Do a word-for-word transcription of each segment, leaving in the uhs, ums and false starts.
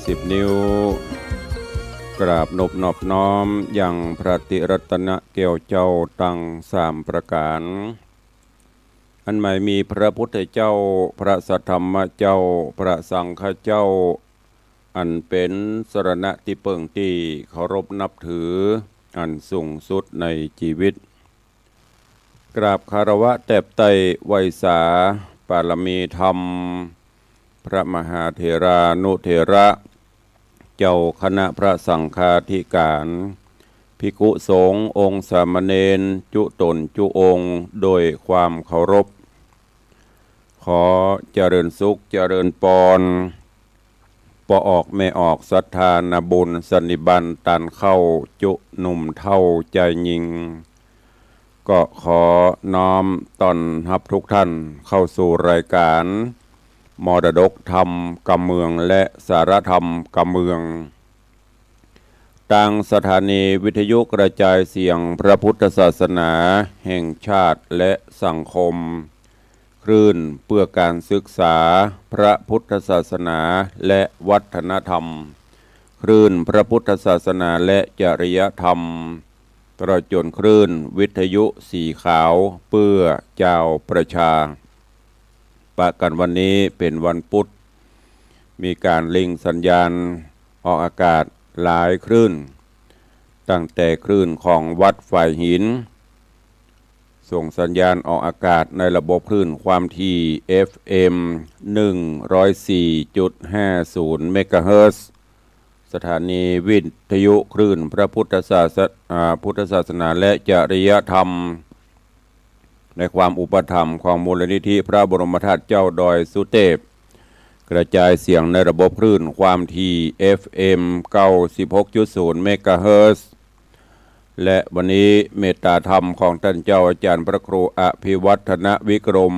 สิบนิ้ว กราบนบนอบน้อมยังพระติรัตนแก้วเจ้าตังสามประก๋าน อันหมายมีพระพุทธเจ้า พระสัทธรรมเจ้า พระสังฆเจ้า อันเป๋นสรณะตี้เปิ้งตี้เคารพนับถืออันสูงสุดในจีวิต กราบคารวะแตบไต้ไหว้สาปารมีธรรม พระมหาเถรานุเถระ เจ้าคณะพระสังฆาธิก๋าน ภิกขุสงฆ์องค์สามเณรจุต๋นจุองค์โดยความเคารพ ขอเจริญสุขเจริญปอน ป้อออกแม่ออกศรัทธานาบุญสันนิบาตตานเข้าจุหนุ่มเฒ่าจายญิง ก็ขอน้อมต้อนฮับทุกท่านเข้าสู่รายก๋านมรดกธรรมกำเมืองและสารธรรมกำเมือง ตางสถานีวิทยุกระจายเสียงพระพุทธศาสนาแห่งชาติและสังคม คลื่นเพื่อการศึกษาพระพุทธศาสนาและวัฒนธรรม คลื่นพระพุทธศาสนาและจริยธรรม ตลอดจ๋นคลื่นวิทยุสีขาวเพื่อจาวประชา ปะกั๋นวันนี้เป๋นวันปุ๊ด มีก๋านเล็งสัญญาณออกอากาศหลายคลื่น ตั้งแต่คลื่นของวัดฝายหิน ส่งสัญญาณออกอากาศในระบบคลื่นความถี่ เอฟเอ็ม หนึ่งร้อยสี่จุดห้าศูนย์ เมกะเฮิรตซ์ สถานีวิทยุคลื่นพระพุทธศาส- อ่า พุทธศาสนาและจริยธรรม ในความอุปถัมภ์ของมูลนิธิพระบรมธาตุเจ้าดอยสุเตพ กระจายเสียงในระบบคลื่นความถี่ เอฟเอ็ม เก้าสิบหกจุดศูนย์ เมกะเฮิรตซ์ และวันนี้เมตตาธรรมของต้านเจ้าอาจ๋ารย์พระครูอภิวัฒนวิกรม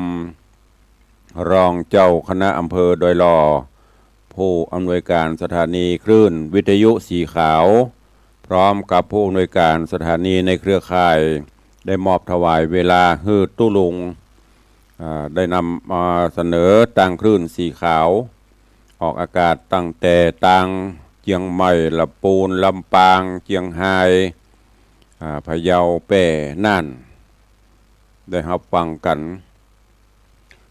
รองเจ้าคณะอำเภอดอยหล่อ ผู้อำนวยการสถานีคลื่นวิทยุสีขาว พร้อมกับผู้อำนวยการสถานีในเครือข่าย ได้มอบถวายเวลาหื้อตุ๊ลุง อ่า ได้นำมาเสนอตางคลื่นสีขาว ออกอากาศตั้งแต่ตางเจียงใหม่ ละปูน ลำปาง เจียงฮาย อ่า พะเยา แป้ น่าน ได้ฮับฟังกั๋น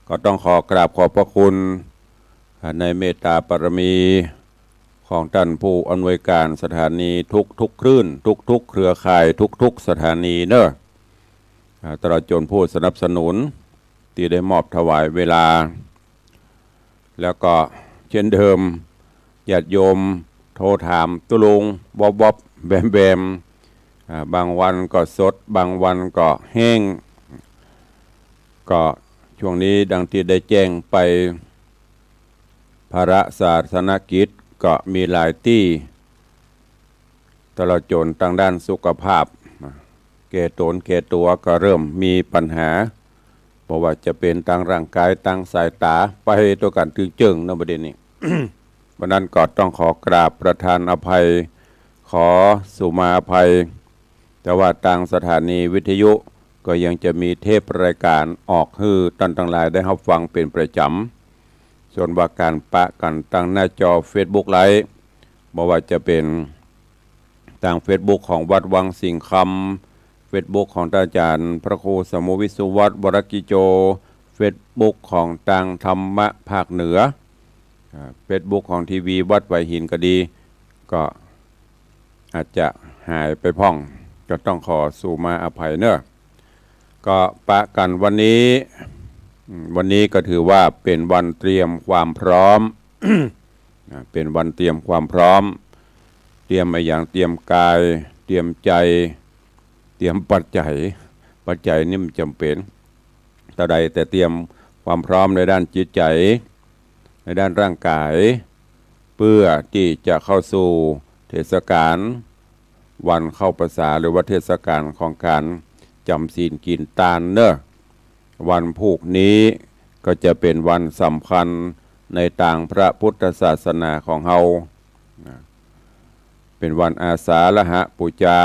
ก็ต้องขอกราบขอบพระคุณ อ่า ในเมตตาปารมีของต้านผู้อำนวยการสถานีทุกๆคลื่น ทุกๆเครือข่าย ทุกๆสถานีเนาะ อ่า ตลอดจ๋นผู้สนับสนุนตี้ได้มอบถวายเวลา แล้วก็เช่นเดิม ญาติโยมโทรถามตุ๊ลุง วอบๆ แวมๆ อ่า บางวันก็สด บางวันก็แห้ง ก็ช่วงนี้ดังตี้ได้แจ้งไป ภาระศาสนกิจก็มีหลายตี้ ตลอดจ๋นตางด้านสุขภาพ แก่ต๋นแก่ตั๋วก็เริ่มมีปัญหา บ่ว่าจะเป๋นตางร่างก๋าย ตางสายต๋า ไปตวยกั๋นตึงเจิ่งเนาะ บ่าเดี่ยวนี้ เพราะนั้นก็ต้องขอกราบประทานอภัย ขอสุมาอภัย แต่ว่าตางสถานีวิทยุก็ยังจะมีเทปรายก๋านออกหื้อต้านตังหลายได้ฮับฟังเป๋นประจ๋ำ ส่วนว่าก๋านปะกั๋นตางหน้าจอเฟซบุ๊กไลฟ์ บ่ว่าจะเป๋นตางเฟซบุ๊กของวัดวังสิงห์คำ เฟซบุ๊กของต้านอาจ๋ารย์พระครูสมุห์วิสุวัฒน์ วรกิจโจ เฟซบุ๊กของตางธรรมะภาคเหนือ อ่า เฟซบุ๊กของทีวีวัดฝายหินก็ดี ก็อาจจะหายไปพ่อง ก็ต้องขอสุมาอภัยเนาะ ก็ปะกั๋นวันนี้ อืม วันนี้ก็ถือว่าเป๋นวันเตรียมความพร้อม อ่า เป๋นวันเตรียมความพร้อม เตรียมอะหยัง เตรียมก๋าย เตรียมใจ๋ เตรียมปัจจัย ปัจจัยนี่มันจ๋ำเป๋นเต้าใด แต่เตรียมความพร้อมในด้านจิตใจ๋ ในด้านร่างก๋าย เปื้อตี้จะเข้าสู่เทศก๋าลวันเข้าพรรษา หรือว่าเทศก๋าลของก๋านจ๋ำศีลกิ๋นตานเนาะ วันพูกนี้ก็จะเป๋นวันสำคัญในตางพระพุทธศาสนาของเฮา นะ เป๋นวันอาสาฬหปู๋จา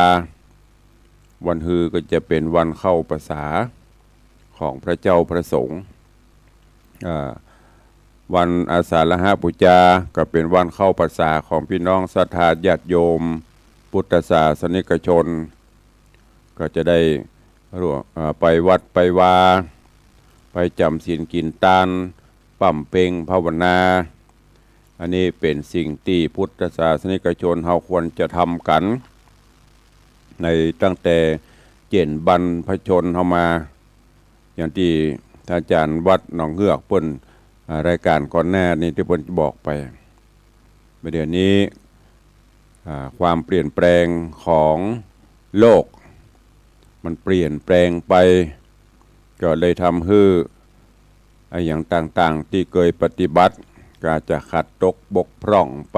วันฮือก็จะเป๋นวันเข้าพรรษาของพระเจ้าพระสงฆ์ อ่า วันอาสาฬหบูชาก็เป๋นวันเข้าพรรษาของปี้น้องศรัทธาญาติโยมพุทธศาสนิกชน ก็จะได้ร่วม เอ่อ ไปวัดไปวา ไปจ๋ำศีลกิ๋นตาน บำเพ็ญภาวนา อันนี้เป๋นสิ่งตี้พุทธศาสนิกชนเฮาควรจะทำกั๋น ในตั้งแต่เจ็ดบรรพชนเฮามา อย่างตี้ท่านอาจ๋ารย์วัดหนองเฮือกเปิ้น อ่า รายก๋านก่อนหน้านี้ตี้เปิ้นบอกไป เดี๋ยวนี้ อ่า ความเปลี่ยนแปลงของโลก มันเปลี่ยนแปลงไป ก็เลยทำหื้อ อะหยังต่างๆ ตี้เกยปฏิบัติ ก็อาจจะขาดตกบกพร่องไป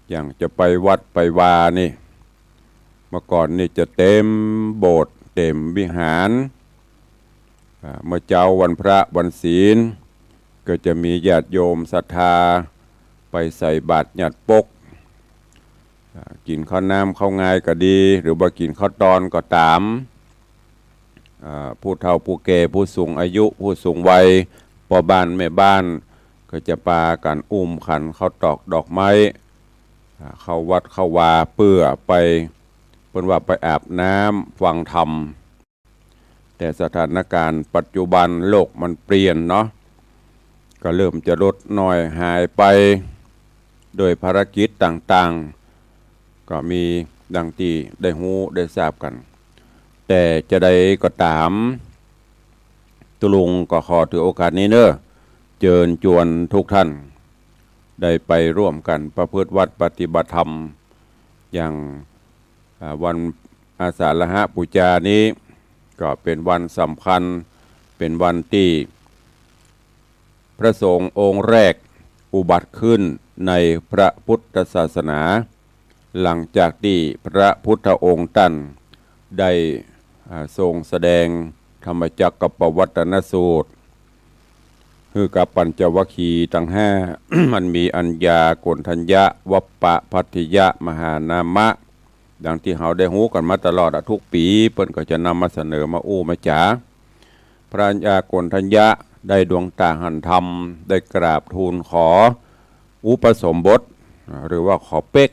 อย่างจะไปวัดไปวานี่ เมื่อก่อนนี่จะเต็มโบสถ์เต็มวิหาร อ่า เมื่อเจ๊าวันพระวันศีล ก็จะมีญาติโยมศรัทธาไปใส่บาตรหยัดปก อ่า กิ๋นข้าวน้ำข้าวงายก็ดี หรือว่ากิ๋นข้าวตอนก็ต๋าม อ่า ผู้เฒ่าผู้แก่ผู้สูงอายุผู้สูงวัย ป้อบ้านแม่บ้าน ก็จะปากั๋นอุ้มขันข้าวตอกดอกไม้ อ่า เข้าวัดเข้าวาเปื้อไป เปิ้นว่าไปอาบน้ำฟังธรรม แต่สถานการณ์ปัจจุบันโลกมันเปลี่ยนเนาะ ก็เริ่มจะลดน้อยหายไป โดยภารกิจต่างๆ ก็มีดังตี้ได้ฮู้ได้ทราบกั๋น แต่จะใดก็ต๋าม ตุ๊ลุงก็ขอถือโอกาสนี้เน้อ เจิญจวนทุกท่าน ได้ไปร่วมกั๋นประพฤติวัตรปฏิบัติธรรม อย่าง อ่า วันอาสาฬหบูชานี้ ก็เป๋นวันสำคัญ เป๋นวันตี้พระสงฆ์องค์แรกอุบัติขึ้นในพระพุทธศาสนา หลังจากตี้พระพุทธองค์ต้านได้ อ่า ทรงแสดงธรรมจักกัปปวัตตนสูตร หื้อกับปัญจวัคคีย์ตังห้า อันมีอัญญา โกณฑัญญะ วัปปะ ภัททิยะ มหานามะ ดังตี้เฮาได้ฮู้กั๋นมาตลอดอะ ทุกปี๋เปิ้นก็จะนำมาเสนอมาอู้มาจ๋า พระอัญญาโกณฑัญญะได้ดวงต๋าหันธรรม ได้กราบทูลขออุปสมบท อ่า หรือว่าขอเป๊ก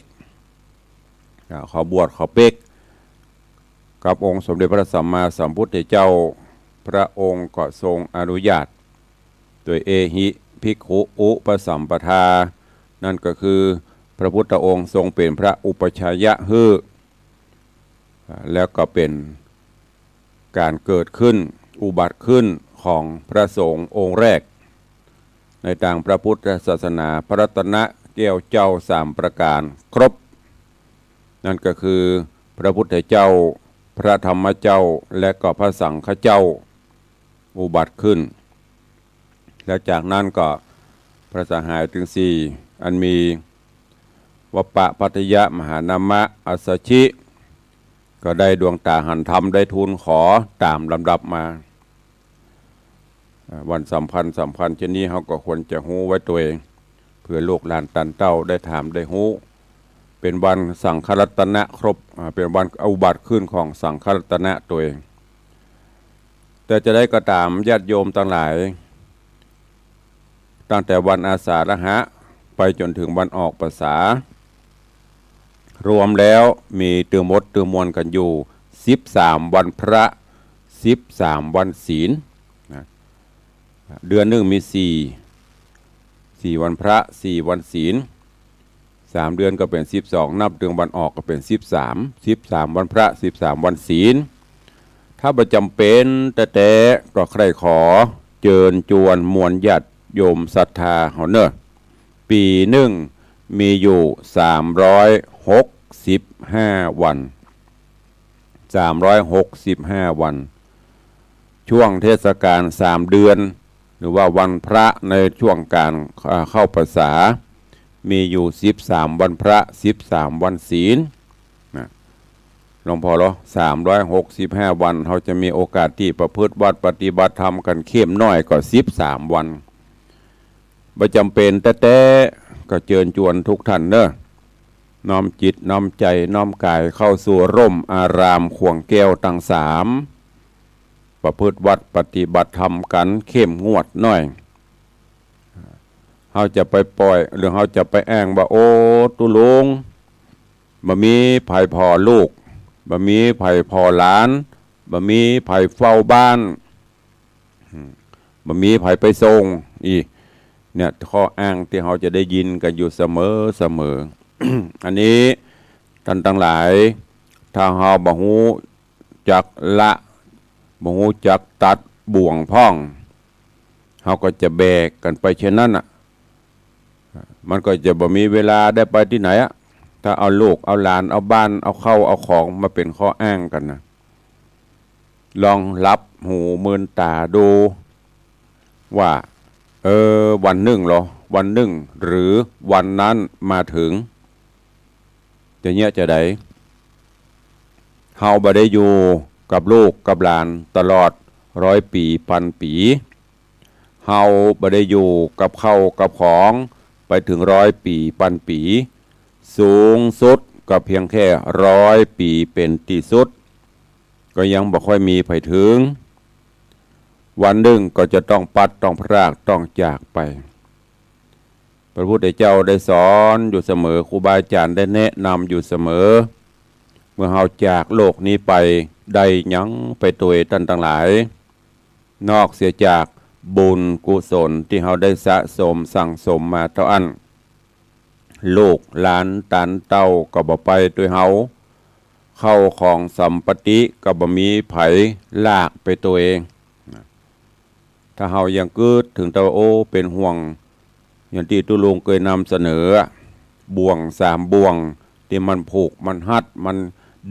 อ่า ขอบวชขอเป๊ก กับองค์สมเด็จพระสัมมาสัมพุทธเจ้า พระองค์ก็ทรงอนุญาต โดยเอหิภิกขุอุปสัมปทา นั่นก็คือพระพุทธองค์ทรงเป๋นพระอุปัชฌายะหื้อ อ่า แล้วก็เป๋นก๋านเกิดขึ้น อุบัติขึ้นของพระสงฆ์องค์แรก ในตางพระพุทธศาสนา พระรัตนะแก้วเจ้าสามประก๋านครบ นั่นก็คือพระพุทธเจ้า พระธรรมเจ้า และก็พระสังฆเจ้า อุบัติขึ้น แล้วจากนั้นก็พระสหายตึงสี่ อันมีวัปปะ ภัททิยะ มหานามะ อัสสชิ ก็ได้ดวงต๋าหันธรรม ได้ทูลขอต๋ามลำดับมา อ่า วันสำคัญสำคัญเช่นนี้ เฮาก็ควรจะฮู้ไว้ตวย เปื้อลูกหลานต้านเต้าได้ถามได้ฮู้ เป๋นวันสังฆรัตนะครบ อ่า เป๋นวันอุบัติขึ้นของสังฆรัตนะตวย แต่จะใดก็ต๋าม ญาติโยมตังหลาย ตั้งแต่วันอาสาฬหะไปจ๋นเถิงวันออกพรรษา รวมแล้วมีตึงหมดตึงมวลกั๋นอยู่ สิบสามวันพระ สิบสามวันศีล นะ เดือนนึ่งมีสี่ สี่วันพระ สี่วันศีล สามเดือนก็เป๋นสิบสอง นับเถิงวันออกก็เป๋นสิบสาม สิบสามวันพระ สิบสามวันศีล ถ้าบ่จ๋ำเป๋นแต๊ๆ ก็ใค่ขอเจิญจวนมวลญาติโยมศรัทธาเฮาเน้อ ปี๋นึ่งมีอยู่ สามร้อยหกสิบห้าวัน สามร้อยหกสิบห้าวัน ช่วงเทศกาลสามเดือน หรือว่าวันพระในช่วงก๋าน อ่า เข้าพรรษา มีอยู่สิบสามวันพระ สิบสามวันศีล นะ หลวงพ่อเหรอ สามร้อยหกสิบห้าวัน เฮาจะมีโอกาสตี้ประพฤติวัตรปฏิบัติธรรมกั๋นเข้มน้อยก็สิบสามวัน บ่จ๋ำเป๋นแต๊ๆ ก็เจิญจวนทุกท่านเน้อ น้อมจิตน้อมใจ๋น้อมก๋ายเข้าสู่ร่มอารามขวงแก้วตังสาม ประพฤติวัตรปฏิบัติธรรมกั๋นเข้มงวดหน้อย เฮาจะไปป้อย หรือเฮาจะไปอ้างว่า โอ้ ตุ๊ลุง บ่มีใผผ่อลูก บ่มีใผผ่อหลาน บ่มีใผเฝ้าบ้าน อืม บ่มีใผไปส่ง อี้ เนี่ย ข้ออ้างตี้เฮาจะได้ยินกั๋นอยู่เสมอ เสมอ อันนี้ ต้านตังหลาย ถ้าเฮาบ่ฮู้จักละ บ่ฮู้จักตัดบ่วงพ่อง เฮาก็จะแบกกั๋นไปเช่นนั้นน่ะ มันก็จะบ่มีเวลาได้ไปตี้ไหนอะ ถ้าเอาลูก เอาหลาน เอาบ้าน เอาข้าว เอาของมาเป๋นข้ออ้างกั๋นนะ ลองหลับหูมืนต๋าดู ว่า เออ วันนึ่งเหรอ วันนึ่ง หรือวันนั้นมาเถิง จะเยียะจาใด เฮาบ่ได้อยู่กับลูกกับหลานตลอดร้อยปี๋ปันปี๋ เฮาบ่ได้อยู่กับข้าวกับของไปเถิงร้อยปี๋ปันปี๋ สูงสุดก็เพียงแค่ร้อยปี๋เป๋นตี้สุด ก็ยังบ่ค่อยมีใผเถิง วันนึ่งก็จะต้องปลัด ต้องพราก ต้องจากไป พระพุทธเจ้าได้สอนอยู่เสมอ ครูบาอาจ๋ารย์ได้แนะนำอยู่เสมอ เมื่อเฮาจากโลกนี้ไป ได้หยังไปตวยต้านตังหลาย นอกเสียจากบุญกุศลตี้เฮาได้สะสมสั่งสมมาเต้าอั้น ลูกหลานต๋านเต้าก็บ่ไปตวยเฮา ข้าวของสัมปติก็บ่มีใผลากไปตวย ถ้าเฮายังกึ๊ดเถิงเต้า โอ้ เป๋นห่วง อย่างตี้ตุ๊ลุงเกยนำเสนอ บ่วงสามบ่วงตี้มันผูก มันฮัด มัน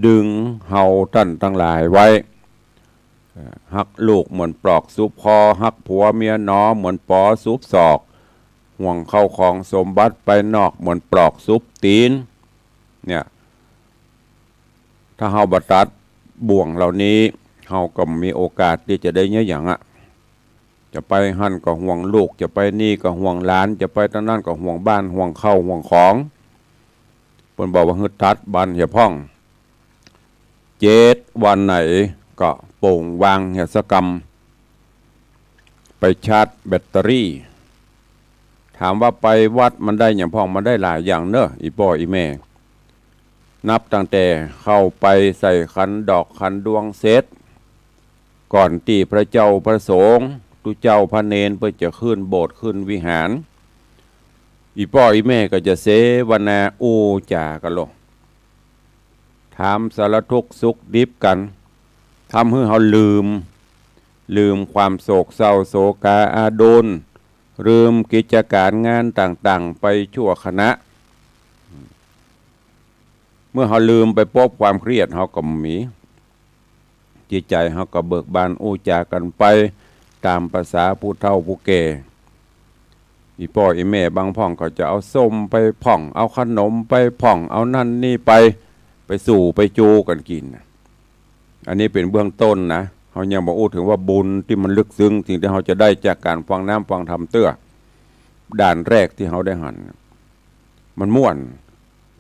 ดึงเฮาต้านตังหลายไว้ เอ่อ ฮักลูกเหมือนปลอกสุบคอ ฮักผัวเมียหนอเหมือนปอสุบศอก ห่วงข้าวของสมบัติไปนอกเหมือนปลอกสุบตี๋น เนี่ย ถ้าเฮาบ่ตัดบ่วงเหล่านี้ เฮาก็มีโอกาสตี้จะได้เยียะหยังอะ จะไปหั้นก็ห่วงลูก จะไปนี่ก็ห่วงหลาน จะไปตางนั้นก็ห่วงบ้าน ห่วงข้าว ห่วงของ เปิ้นบอกว่าหื้อตัดบั้นเหียพ่อง เจ็ดวันไหนก็โป่งวางเหียสักกำ ไปชาร์จแบตเตอรี่ ถามว่าไปวัดมันได้หยังพ่อง มันได้หลายอย่างเน่อ อี่ป้ออี่แม่ นับตั้งแต่เข้าไปใส่ขันดอกขันดวงเสร็จ ก่อนตี้พระเจ้าพระสงฆ์ ตุ๊เจ้าพระเณรเปิ้นจะขึ้นโบสถ์ขึ้นวิหาร อี่ป้ออี่แม่ก็จะเสวนาอู้จ๋ากั๋นลง ถามสารทุกข์สุขดิบกั๋น ทำหื้อเฮาลืม ลืมความโศกเศร้าโศกาอาดูล ลืมกิจก๋านงานต่างๆ ไปชั่วขณะ เมื่อเฮาลืมไปปุ๊บ ความเครียดเฮาก็บ่มี จิตใจ๋เฮาก็เบิกบานอู้จ๋ากั๋นไปต๋ามภาษาผู้เฒ่าผู้แก่ อี่ป้ออี่แม่บางพ่องก็จะเอาส้มไปพ่อง เอาขนมไปพ่อง เอานั่นนี่ไป ไปสู่ไปจูกั๋นกิ๋น อันนี้เป๋นเบื้องต้นนะ เฮายังบ่อู้เถิงว่าบุญตี้มันลึกซึ้ง สิ่งตี้เฮาจะได้จากก๋านฟังน้ำฟังธรรมเตื้อ ด่านแรกตี้เฮาได้หัน มันม่วน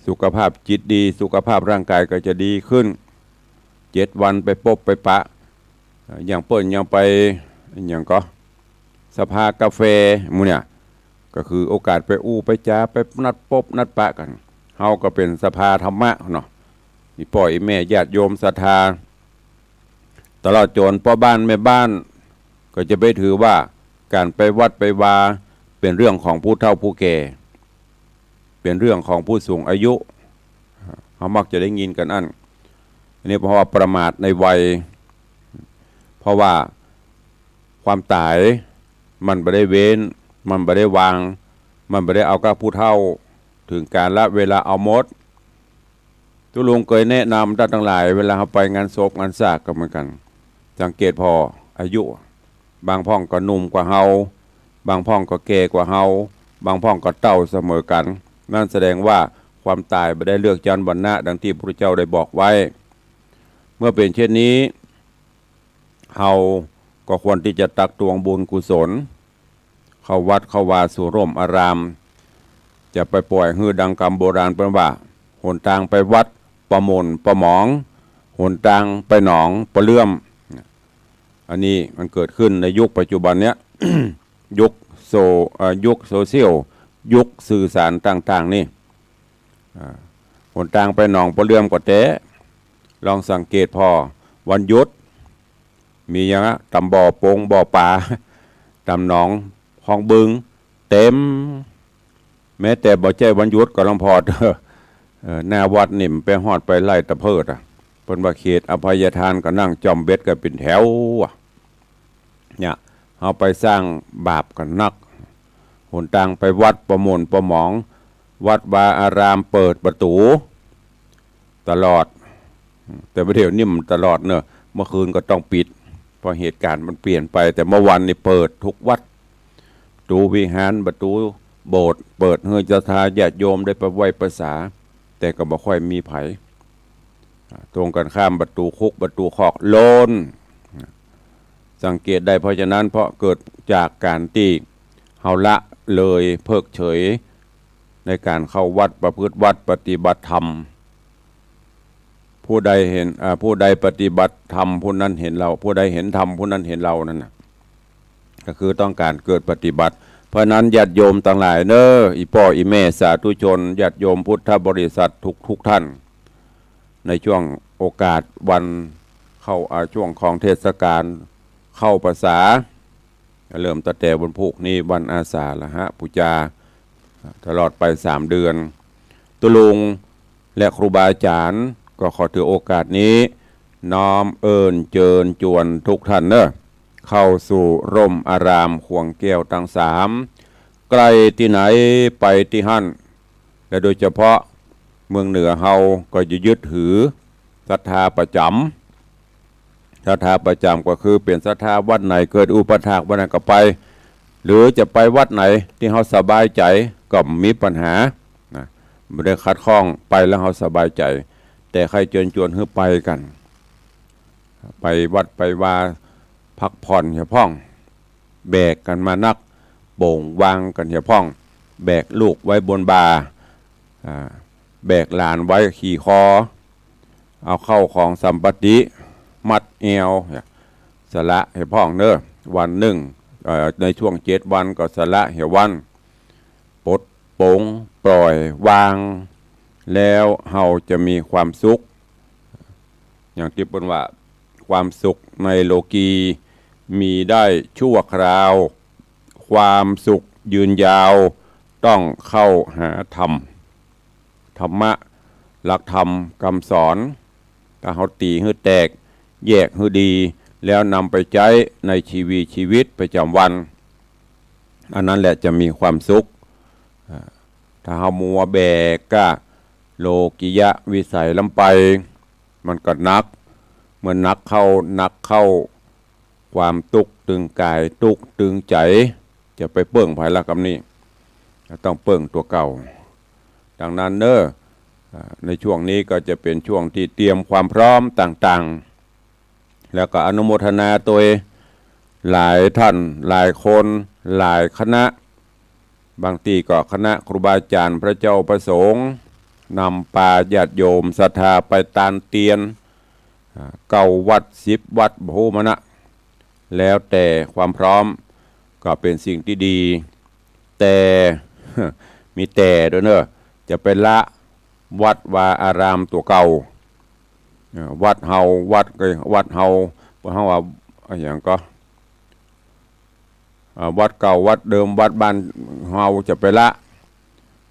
สุขภาพจิตดี สุขภาพร่างกายก็จะดีขึ้น เจ็ดวันไปปบไปปะ อย่างเปิ้นยังไป อย่างก็ สภากาแฟ หมู่เนี่ย ก็คือโอกาสไปอู้ไปจ๋า ไปนัดปบนัดปะกั๋น เฮาก็เป๋นสภาธรรมะเนาะ อี่ป้ออี่แม่ญาติโยมศรัทธา ตลอดจ๋นป้อบ้านแม่บ้าน ก็จะไปถือว่าก๋านไปวัดไปวา เป๋นเรื่องของผู้เฒ่าผู้แก่ เป๋นเรื่องของผู้สูงอายุ เฮามักจะได้ยินกั๋นอั้น อันนี้เพราะว่าประมาทในวัย เพราะว่าความต๋ายมันบ่ได้เว้น มันบ่ได้วาง มันบ่ได้เอากับผู้เฒ่า เถิงกาลเวลาเอาหมด ตุ๊ลุงเกยแนะนำต้านตังหลาย เวลาเฮาไปงานศพงานสากก็เหมือนกั๋น สังเกตผ่ออายุ บางพ่องก็หนุ่มกว่าเฮา บางพ่องก็แก่กว่าเฮา บางพ่องก็เฒ่าเสมอกั๋น นั่นแสดงว่าความต๋ายบ่ได้เลือกจันทร์วรรณะดังตี้พระพุทธเจ้าได้บอกไว้ เมื่อเป๋นเช่นนี้ เฮาก็ควรตี้จะตักตวงบุญกุศล เข้าวัดเข้าวาสู่ร่มอาราม จะไปป้อยหื้อดังกำโบราณเปิ้นว่า หนตางไปวัดปะหม่นปะหมอง หนตางไปหนองปะเลื่อม อันนี้มันเกิดขึ้นในยุคปัจจุบันเนี้ย ยุค โซ- เอ่อ ยุคโซเชียล ยุคสื่อสารต่างๆ นี่ อ่า หนตางไปหนองปอเลื่อมก็แต๊ ลองสังเกตผ่อ วันหยุด มีหยังอะ ต๋ามบ่อปงบ่อป๋า ต๋ามหนองคลองบึง เต๋ม แม้แต่บ่ใจ้วันหยุดก็ลองผ่อเต๊อะ เอ่อ หน้าวัดนี่มันไปฮอดไปไล่ตะเพิดอะ เปิ้นว่าเขตอภัยทาน ก็นั่งจ่อมเบ็ดกั๋นเป๋นแถวอะ เนี่ย เฮาไปสร้างบาปกั๋นนัก หนตางไปวัดปอหม่นปอหมอง วัดวาอารามเปิดประตู๋ตลอด แต่บ่าเดี่ยวนี้มันตลอดเนอะ เมื่อคืนก็ต้องปิด เพราะเหตุการณ์มันเปลี่ยนไป แต่เมื่อวานนี่เปิดทุกวัด ประตู๋วิหาร ประตู๋โบสถ์ เปิดหื้อศรัทธาญาติโยมได้ไปไหว้พรรษา แต่ก็บ่ค่อยมีใผ อ่า ตรงกันข้ามประตู๋คุก ประตู๋คอกโล้น สังเกตได้ เพราะฉะนั้น เพราะเกิดจากก๋านตี้เฮาละเลยเพิกเฉยในก๋านเข้าวัดประพฤติวัตรปฏิบัติธรรม ผู้ใดเห็น อ่า ผู้ใดปฏิบัติธรรมผู้นั้นเห็นเรา ผู้ใดเห็นธรรมผู้นั้นเห็นเรานั่นน่ะ ก็คือต้องก๋านเกิดปฏิบัติ เพราะฉะนั้นญาติโยมตังหลายเน้อ อี่ป้ออี่แม่สาธุชน ญาติโยมพุทธบริษัททุกๆ ท่าน ในช่วงโอกาสวันเข้า อ่า ช่วงของเทศกาลเข้าพรรษา เริ่มตั้งแต่วันพูกนี้ วันอาสาฬหบูชา ตลอดไปสามเดือน ตุ๊ลุงและครูบาอาจ๋ารย์ก็ขอถือโอกาสนี้ น้อมเอิ้นเจิญจวนทุกท่านเน้อ เข้าสู่ร่มอารามขวงแก้วตังสาม ใก้ตี้ไหนไปตี้หั้น และโดยเฉพาะเมืองเหนือเฮาก็จะยึดถือศรัทธาประจ๋ำ ศรัทธาประจ๋ำก็คือเป๋นศรัทธาวัดไหนเกิดอุปัฏฐากวัดนั้นก็ไป หรือจะไปวัดไหนตี้เฮาสบายใจ๋ก็บ่มีปัญหานะ บ่ได้ขัดข้อง ไปแล้วเฮาสบายใจ๋ แต่ใค่เจิญจวนหื้อไปกั๋น ไปวัดไปวา พักผ่อนเหียพ่อง แบกกั๋นมานัก โป๋งวางกั๋นเหียพ่อง แบกลูกไว้บนบ่า อ่า แบกหลานไว้ขี่คอ เอาเข้าของสัมปติมัดแอว สละเหียพ่องเน้อ วันนึ่ง เอ่อ ในช่วงเจ็ดวันก็สละเหียวัน ปลดปลงปล่อยวาง แล้วเฮาจะมีความสุข อย่างตี้เปิ้นว่า ความสุขในโลกีมีได้ชั่วคราว ความสุขยืนยาวต้องเข้าหาธรรม ธรรมะ หลักธรรมกำสอน ถ้าเฮาตี๋หื้อแตก แยกหื้อดี แล้วนำไปใจ๊ในชีวีชีวิตประจ๋ำวัน อันนั้นแหละจะมีความสุข อ่า ถ้าเฮามัวแบกก้าโลกิยะวิสัยล้ำไป มันก็หนัก เมื่อหนักเข้า หนักเข้า ความตุ๊กข์ตึงก๋าย ตุ๊กข์ตึงใจ๋ จะไปเปิ้งใผละกำนี้ ต้องเปิ้งตั๋วเก่า ดังนั้นเน้อ อ่า ในช่วงนี้ก็จะเป๋นช่วงตี้เตรียมความพร้อมต่างๆ แล้วก็อนุโมทนาตวยหลายท่าน หลายคน หลายคณะ บางตี้ก็คณะครูบาอาจ๋ารย์ พระเจ้าพระสงฆ์ นำปาญาติโยมศรัทธาไปตานเตียน อ่า เก้าวัด สิบวัด บ่ฮู้มานะ แล้วแต่ความพร้อม ก็เป๋นสิ่งตี้ดี แต่ มีแต่ตวยเน้อ จะไปละวัดวาอารามตั๋วเก่า เอ่อ วัดเฮา วัด เอ้ย วัดเฮา บ่ฮู้ว่าอะหยังก็ อ่า วัดเก่า วัดเดิม วัดบ้านเฮาจะไปละ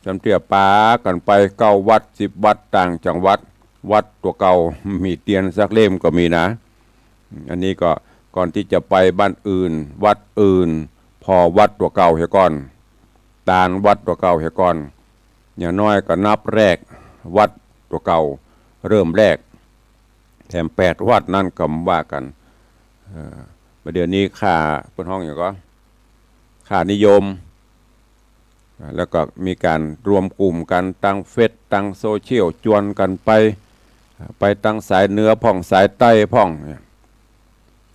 จำเตี้ยปากั๋นไปเก้าวัด สิบวัด ต่างจังหวัด วัดตั๋วเก่า มีเตียนสักเล่มก็มีนะ อันนี้ก็ก่อนตี้จะไปบ้านอื่น วัดอื่น ผ่อวัดตั๋วเก่าเหียก่อน ตานวัดตั๋วเก่าเหียก่อน อย่างน้อยก็นับแรกวัดตั๋วเก่า เริ่มแรก แถมแปดวัดนั้นก็ว่ากั๋น เอ่อ บ่าเดี่ยวนี้ค่า เปิ้นฮ้องหยังก็ ค่านิยม อ่า แล้วก็มีก๋านรวมกลุ่มกั๋นตางเฟซ ตางโซเชียล จวนกั๋นไป อ่า ไปตางสายเหนือพ่อง สายใต้พ่องเนี่ย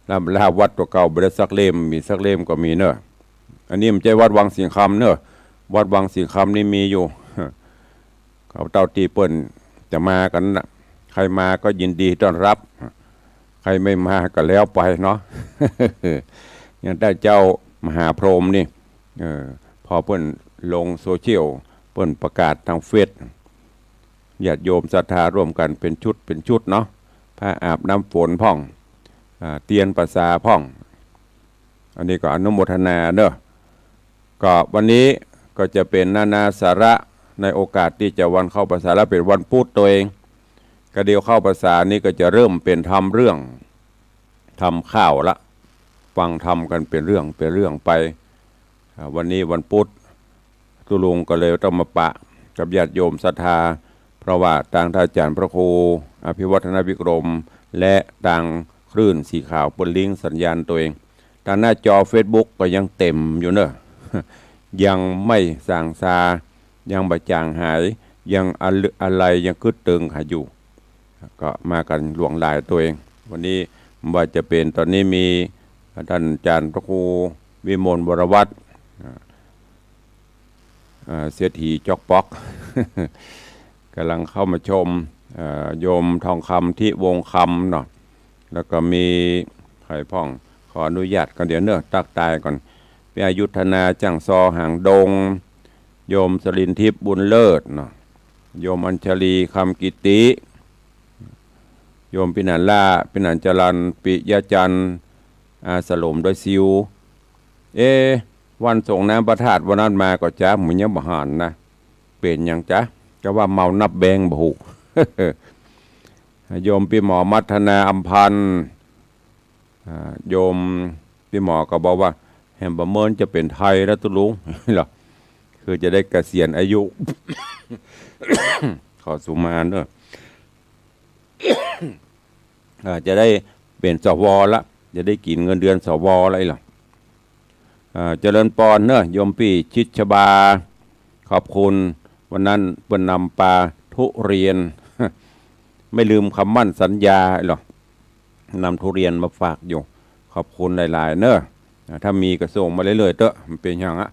แล้ว แล้ววัดตั๋วเก่าบ่ได้สักเล่ม มีสักเล่มก็มีเน้อ อันนี้มันบ่ใจ้วัดวังสิงห์คำเน้อ วัดวังสิงห์คำนี่มีอยู่ เขาเต้าตี้เปิ้นจะมากั๋นนะ ใผมาก็ยินดีต้อนรับ ใผบ่มาก็แล้วไปเนาะ อย่างต้านเจ้ามหาพรหมนี่ เออ พอเปิ้นลงโซเชียล เปิ้นประกาศตางเฟซ ญาติโยมศรัทธาร่วมกั๋นเป๋นชุดเป๋นชุดเนาะ ผ้าอาบน้ำฝนพ่อง อ่า เตียนพรรษาพ่อง อันนี้ก็อนุโมทนาเนาะ ก็วันนี้ก็จะเป๋นนานาสาระในโอกาสตี้จะวันเข้าพรรษา และเป๋นวันปุ๊ดตวยเอง ก็เดี๋ยวเข้าพรรษานี้ก็จะเริ่มเป๋นธรรมเรื่อง ธรรมข้าวละ ฟังธรรมกั๋นเป๋นเรื่องเป๋นเรื่องไป อ่า วันนี้วันปุ๊ด ตุ๊ลุงก็เลยต้องมาปะกับญาติโยมศรัทธา เพราะว่าตางต้านอาจ๋ารย์พระครูอภิวัฒนวิกรม และตางคลื่นสีขาวเปิ้นลิงก์สัญญาณตวยเอง ตางหน้าจอเฟซบุ๊กก็ยังเต๋มอยู่เนาะ ยังไม่ส่างซา ยังบ่จ๋างหาย ยังอะลึ อะไลยังกึ๊ดตึงหาอยู่ ก็มากั๋นหลวงหลายตวยเอง วันนี้บ่ว่าจะเป๋น ต๋อนนี้มีต้านอาจ๋ารย์พระครูวิมลวรวัฒน์ อ่า อ่า เศรษฐีจ๊อกป๊อก ก๋ำลังเข้ามาชม เอ่อ โยมทองคำ ทิวงศ์คำเนาะ แล้วก็มีใผพ่อง ขออนุญาตก่อนเดี๋ยวเนาะ ตั๊กตายก่อน พี่อยุธนา จ้างซอ หางดง โยมสลินทิพย์ บุญเลิศเนาะ โยมอัญชลี คำกิติ โยมปิหนานล่า ปิหนานจรัญ ปิยะจันทร์ อาสลม ดอยซิว เอ๊ะ วันสรงน้ำพระธาตุวันนั้นมาก่อจ๊ะ หมู่ยังบ่หันนะ เป๋นหยังจ๊ะ ก็ว่าเมานับแบงก์บ่ฮู้ โยมปี้หมอมัทนา อำพันธ์ อ่า โยมปี้หมอก็บอกว่า แหมบ่เมินจะเป๋นไทยแล้วตุ๊ลุง เหรอ คือจะได้เกษียณอายุ ขอสุมาเนาะ อ่า จะได้เป๋น สว ละ จะได้กิ๋นเงินเดือน สว ละอีหละ อ่า เจริญปอนเนาะ โยมปี้ชิดชบา ขอบคุณ วันนั้นเปิ้นนำปาทุเรียน ไม่ลืมคำมั่นสัญญาหรอก นำทุเรียนมาฝากอยู่ ขอบคุณหลายๆ เนาะ อ่า ถ้ามีก็ส่งมาเรื่อยๆ เต๊อะ มันเป๋นหยังอะ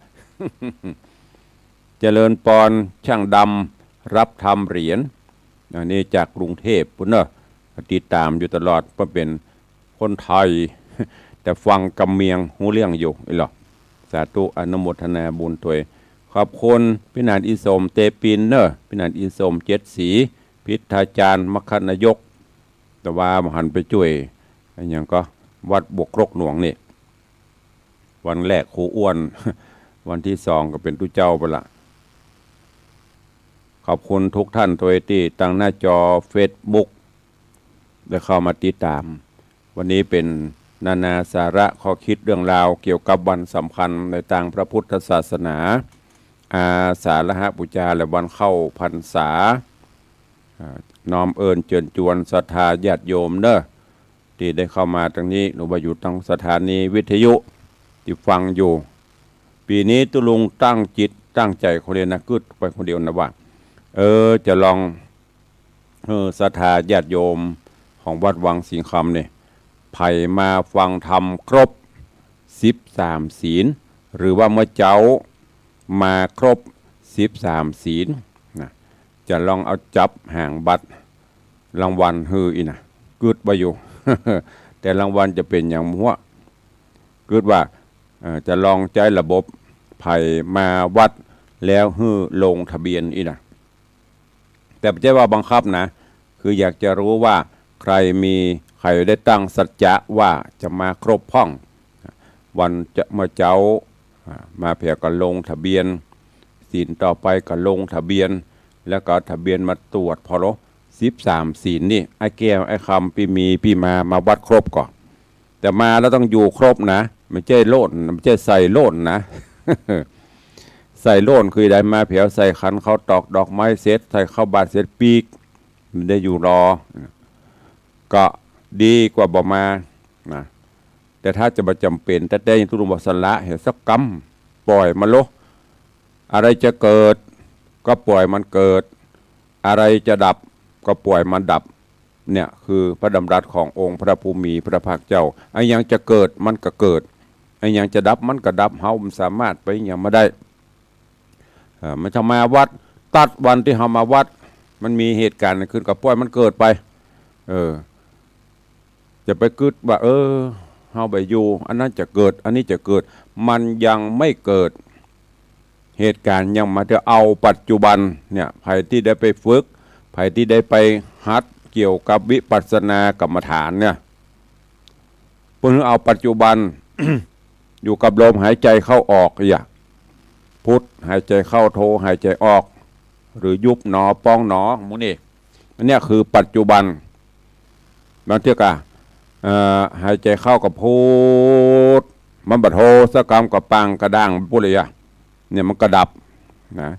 เจริญปอน ช่างดำ รับทำเหรียญ อันนี้จากกรุงเทพฯ พุ้นเนาะ ติดต๋ามอยู่ตลอด เพราะเป๋นคนไทย แต่ฟังกำเมียงฮู้เรื่องอยู่ อีหละ สาธุ อนุโมทนาบุญตวย ขอบคุณปี้หนานอินสม เตปินเนาะ ปี้หนานอินสม เจ็ดสี พิทธาจารย์ มคคนายก แต่ว่าบ่หันไปจ้วย อะหยังก็ วัดบวกครกหลวงนี่ วันแรกครูอ้วน วันตี้สองก็เป๋นตุ๊เจ้าไปละ ขอบคุณทุกท่านตวยตี้ตางหน้าจอเฟซบุ๊ก ได้เข้ามาติดต๋าม วันนี้เป๋นนานาสาระข้อคิดเรื่องราวเกี่ยวกับวันสำคัญในตางพระพุทธศาสนา อาสาฬหบูชาและวันเข้าพรรษา อ่า น้อมเอิญเจิญจวนศรัทธาญาติโยมเนาะ ตี้ได้เข้ามาตางนี้ หรือว่าอยู่ตางสถานีวิทยุตี้ฟังอยู่ ปี๋นี้ตุ๊ลุงตั้งจิตตั้งใจ๋คนเดียวนะ กึ๊ดไปคนเดียวนะว่า เออ จะลอง เออ ศรัทธาญาติโยมของวัดวังสิงห์คำนี่ ใผมาฟังธรรมครบสิบสามศีล หรือว่าเมื่อเจ๊ามาครบสิบสามศีลนะ จะลองเอาจับหางบัตรรางวัลหื้ออี้นะ กึ๊ดว่าอยู่ แต่รางวัลจะเป๋นหยังบ่ฮู้ กึ๊ดว่า เอ่อ จะลองใจ๊ระบบ ใผมาวัดแล้วหื้อลงทะเบียนอี้นะ แต่บ่ใจ้ว่าบังคับนะ คืออยากจะรู้ว่าใผมี ใผได้ตั้งสัจจะว่าจะมาครบพ่อง วันจะ เมื่อเจ๊า อ่า มาแผวก็ลงทะเบียน ศีลต่อไปก็ลงทะเบียน แล้วก็เอาทะเบียนมาตรวจ พอลบ สิบสามศีลนี่ ไอ้แก้ว ไอ้คำ ปี้มี ปี้มา มาวัดครบก่อ แต่มาแล้วต้องอยู่ครบนะ บ่ใจ้โล่น บ่ใจ้ใส่โล่นนะ ใส่โล่นคือใด มาแผวใส่ขันข้าวตอกดอกไม้เสร็จ ใส่ข้าวบาตรเสร็จปิ๊ก บ่ได้อยู่รอ ก็ดีกว่าบ่มานะ แต่ถ้าจะบ่จ๋ำเป๋นแต๊ๆ ยังตุ๊ลุงบ่สละเหียสักกำ ป่อยมันโล อะไรจะเกิดก็ป่อยมันเกิด อะไรจะดับก็ป่อยมันดับ เนี่ยคือพระดำรัสขององค์พระผู้มีพระภาคเจ้า อะหยังจะเกิดมันก็เกิด อะหยังจะดับมันก็ดับ เฮาบ่สามารถไปหยังมาได้ เอ่อ มันจะมาวัด ตั๊ดวันตี้เฮามาวัด มันมีเหตุก๋ารณ์ขึ้นก็ป่อยมันเกิดไป เออ จะไปกึ๊ดว่า เออ เฮาบ่อยู่ อันนั้นจะเกิด อันนี้จะเกิด มันยังไม่เกิด เหตุก๋ารณ์ยังมาเตื้อ เอาปัจจุบันเนี่ย ใผตี้ได้ไปฝึก ใผตี้ได้ไปหัดเกี่ยวกับวิปัสสนากรรมฐานเนี่ย เปิ้นเอาปัจจุบัน อยู่กับลมหายใจ๋เข้าออก อย่า พุท หายใจ๋เข้า โธ หายใจ๋ออก หรือยุบหนอ ปองหนอ หมู่นี้ อันเนี้ยคือปัจจุบัน บางเตื้อก็ เอ่อ หายใจ๋เข้าก็พุท มันบ่โธสักกำก็ปางกระด้างปู้นเลยอะ เนี่ยมันก็ดับนะ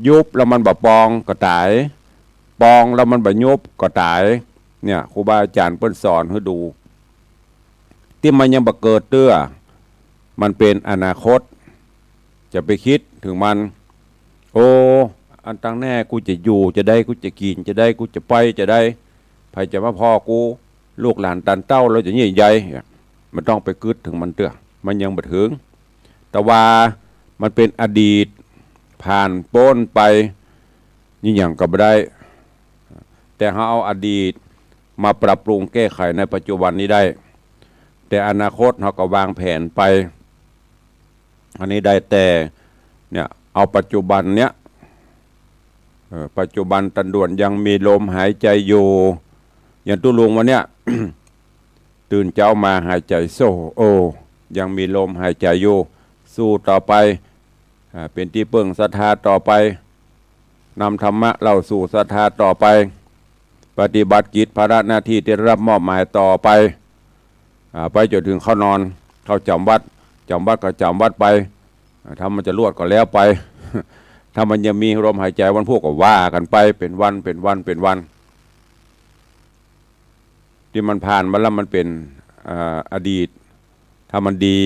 ยุบแล้วมันบ่ปองก็ต๋าย ปองแล้วมันบ่ยุบก็ต๋าย เนี่ยครูบาอาจ๋ารย์เปิ้นสอนหื้อดู ตี้มันยังบ่เกิดเตื้อ มันเป๋นอนาคต จะไปกึ๊ดเถิงมัน โอ้ อันตังแน่กูจะอยู่จาใด กูจะกิ๋นจาใด กูจะไปจาใด ใผจะมาผ่อกู ลูกหลานต๋านเต้าเฮาจะเยียะใด บ่ต้องไปกึ๊ดเถิงมันเตื้อ มันยังบ่เถิง แต่ว่ามันเป๋นอดีต ผ่านป๊นไป ยิ่งหยังก็บ่ได้ แต่เฮาเอาอดีตมาปรับปรุงแก้ไขในปัจจุบันนี้ได้ แต่อนาคตเฮาก็วางแผนไป อันนี้ได้ แต่เนี่ย เอาปัจจุบันเนี่ย เอ่อ ปัจจุบันตันด่วนยังมีลมหายใจ๋อยู่ อย่างตุ๊ลุงวันเนี้ย ตื่นเจ๊ามาหายใจ๋โซ่ โอ้ ยังมีลมหายใจ๋อยู่ สู้ต่อไป อ่า เป๋นตี้เปิ้งศรัทธาต่อไป นำธรรมะเล่าสู่ศรัทธาต่อไป ปฏิบัติกิจภาระหน้าตี้ตี้ได้รับมอบหมายต่อไป อ่า ไปจ๋นเถิงเข้านอน เข้าจ๋ำวัตร จ๋ำวัตรก็จ๋ำวัตรไป อ่า ถ้ามันจะลวดก็แล้วไป ถ้ามันยังมีลมหายใจ๋วันพูกก็ว่ากั๋นไป เป๋นวัน เป๋นวัน เป๋นวัน ตี้มันผ่านมาแล้วมันเป๋น อ่า อดีต ถ้ามันดี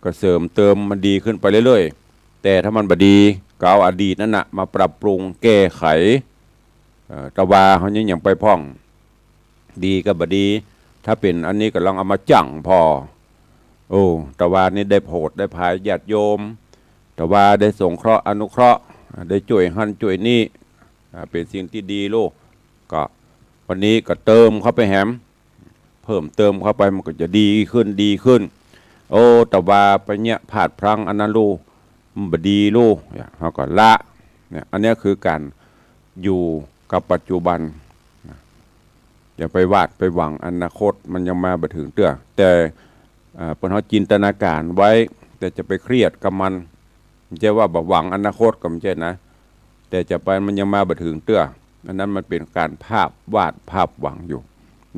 ก็เสริมเติมมันดีขึ้นไปเรื่อยๆ แต่ถ้ามันบ่ดีก็เอาอดีตนั้นน่ะมาปรับปรุงแก้ไข เอ่อ แต่ว่าเฮายัง ยังไปพ่อง ดีก็บ่ดี ถ้าเป๋นอันนี้ก็ลองเอามาจั่งผ่อ โอ้ แต่ว่านี่ได้โผดได้ผายญาติโยม แต่ว่าได้สงเคราะห์อนุเคราะห์ ได้จ้วยหั้นจ้วยนี่ อ่า เป๋นสิ่งตี้ดีโลก ก็วันนี้ก็เติมเข้าไปแหม เพิ่มเติมเข้าไปมันก็จะดีขึ้น ดีขึ้น โอ้ แต่ว่าไปเยียะพลาดพลั้งอันนั้นโลก มันบ่ดีโลก เนี่ย เฮาก็ละ เนี่ย อันเนี้ยคือก๋านอยู่กับปัจจุบัน นะ อย่าไปวาดไปหวังอนาคต มันยังมาบ่เถิงเตื้อ แต่ อ่า เปิ้นเฮาจินตนาก๋ารไว้ แต่จะไปเครียดกับมัน บ่ใจ้ว่าบ่หวังอนาคตก็บ่ใจ้นะ แต่จะไปมันยังมาบ่เถิงเตื้อ อันนั้นมันเป๋นก๋านภาพวาดภาพหวังอยู่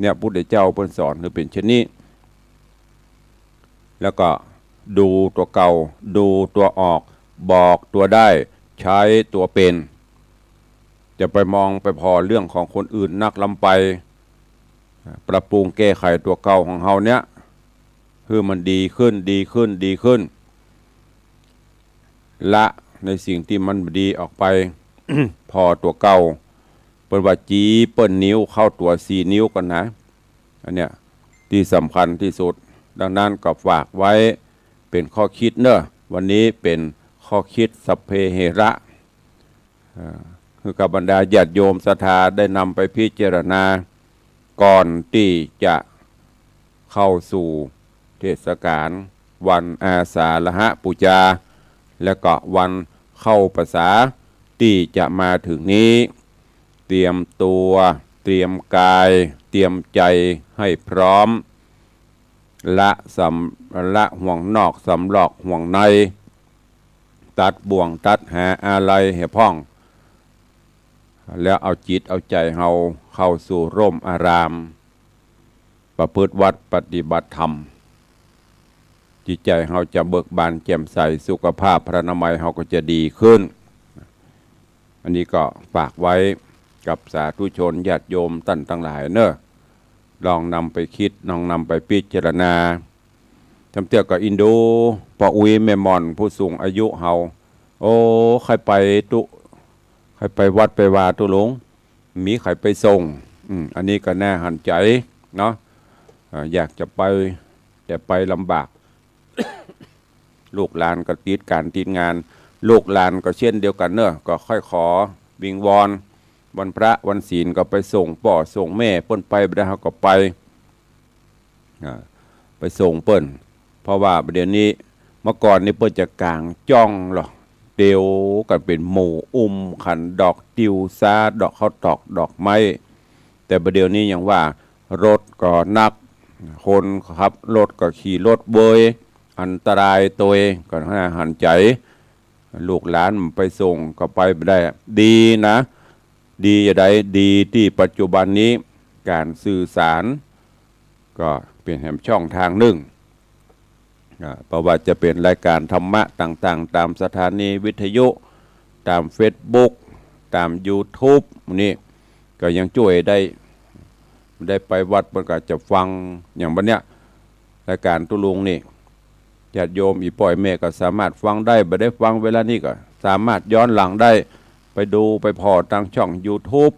เนี่ย พุทธเจ้าเปิ้นสอนหื้อเป๋นเช่นนี้ แล้วก็ดูตั๋วเก่า ดูตั๋วออก บอกตั๋วได้ ใจ๊ตั๋วเป๋น จะไปมองไปผ่อเรื่องของคนอื่นนักล้ำไป ปรับปรุงแก้ไขตั๋วเก่าของเฮาเนี่ย หื้อมันดีขึ้น ดีขึ้น ดีขึ้น ละในสิ่งตี้มันบ่ดีออกไป ผ่อตั๋วเก่า เปิ้นว่าจี๊เปิ้นนิ้วเข้าตั๋วสี่นิ้วก่อนนะ อันเนี้ยตี้สำคัญตี้สุด ดังนั้นก็ฝากไว้เป๋นข้อคิดเนาะ วันนี้เป๋นข้อคิดสัพเพเหระ เอ่อ หื้อกับบรรดาญาติโยมศรัทธาได้นำไปพิจารณา ก่อนตี้จะเข้าสู่เทศกาลวันอาสาฬหปูจา และก็วันเข้าพรรษาตี้จะมาเถิงนี้ เตรียมตั๋ว เตรียมก๋าย เตรียมใจ๋หื้อพร้อม ละสำ- ละห่วงนอก สำรอกห่วงใน ตัดบ่วงตัดหาอาลัยหื้อพ่อง แล้วเอาจิตเอาใจ๋เฮาเข้าสู่ร่มอาราม ประพฤติวัตรปฏิบัติธรรม จิตใจ๋เฮาจะเบิกบานแจ่มใส สุขภาพพรรณนามัยเฮาก็จะดีขึ้น อันนี้ก็ฝากไว้กับสาธุชนญาติโยมต้านตังหลายเนาะ ลองนำไปกึ๊ด ลองนำไปพิจารณา จำเตื้อก็อินดู ป้ออุ๊ยแม่หม่อน ผู้สูงอายุเฮา โอ้ ใค่ไปตุ๊ ใค่ไปวัดไปวาตุ๊ลุง มีใค่ไปส่ง อืม อันนี้ก็น่าหันใจ๋เนาะ เอ่อ อยากจะไป แต่ไปลำบาก ลูกหลานก็ติดก๋านติดงาน ลูกหลานก็เช่นเดียวกั๋นเนาะ ก็ใค่ขอวิงวอน วันพระวันศีลก็ไปส่งป้อส่งแม่ เปิ้นไปบ่ได้เฮาก็ไป อ่า ไปส่งเปิ้น เพราะว่าเดี๋ยวนี้ เมื่อก่อนนี่เปิ้นจะก๋างจ้องหรอ เตียวกั๋นเป๋นหมู่ อุ้มขันดอกติวซา ดอกข้าวตอก ดอกไม้ แต่บ่าเดี่ยวนี้ยังว่ารถก็นัก คนขับรถก็ขี่รถเวย อันตรายตวย ก็หันใจ๋ ลูกหลานไปส่งก็ไปบ่ได้ ดีนะ ดีจะใด ดีตี้ปัจจุบันนี้ก๋านสื่อสารก็เป๋นแหมช่องตางนึ่ง อ่า บ่ว่าจะเป๋นรายก๋านธรรมะต่างๆ ต๋ามสถานีวิทยุ ต๋ามเฟซบุ๊ก ต๋ามยูทูบ นี่ก็ยังจ้วยได้ ได้ไปวัดมันก็จะฟัง อย่างบัดเนี้ย รายก๋านตุ๊ลุงนี่ ญาติโยมอี่ป้ออี่แม่ก็สามารถฟังได้ บ่ได้ฟังเวลานี้ก็สามารถย้อนหลังได้ ไปดูไปผ่อตางช่องยูทูบ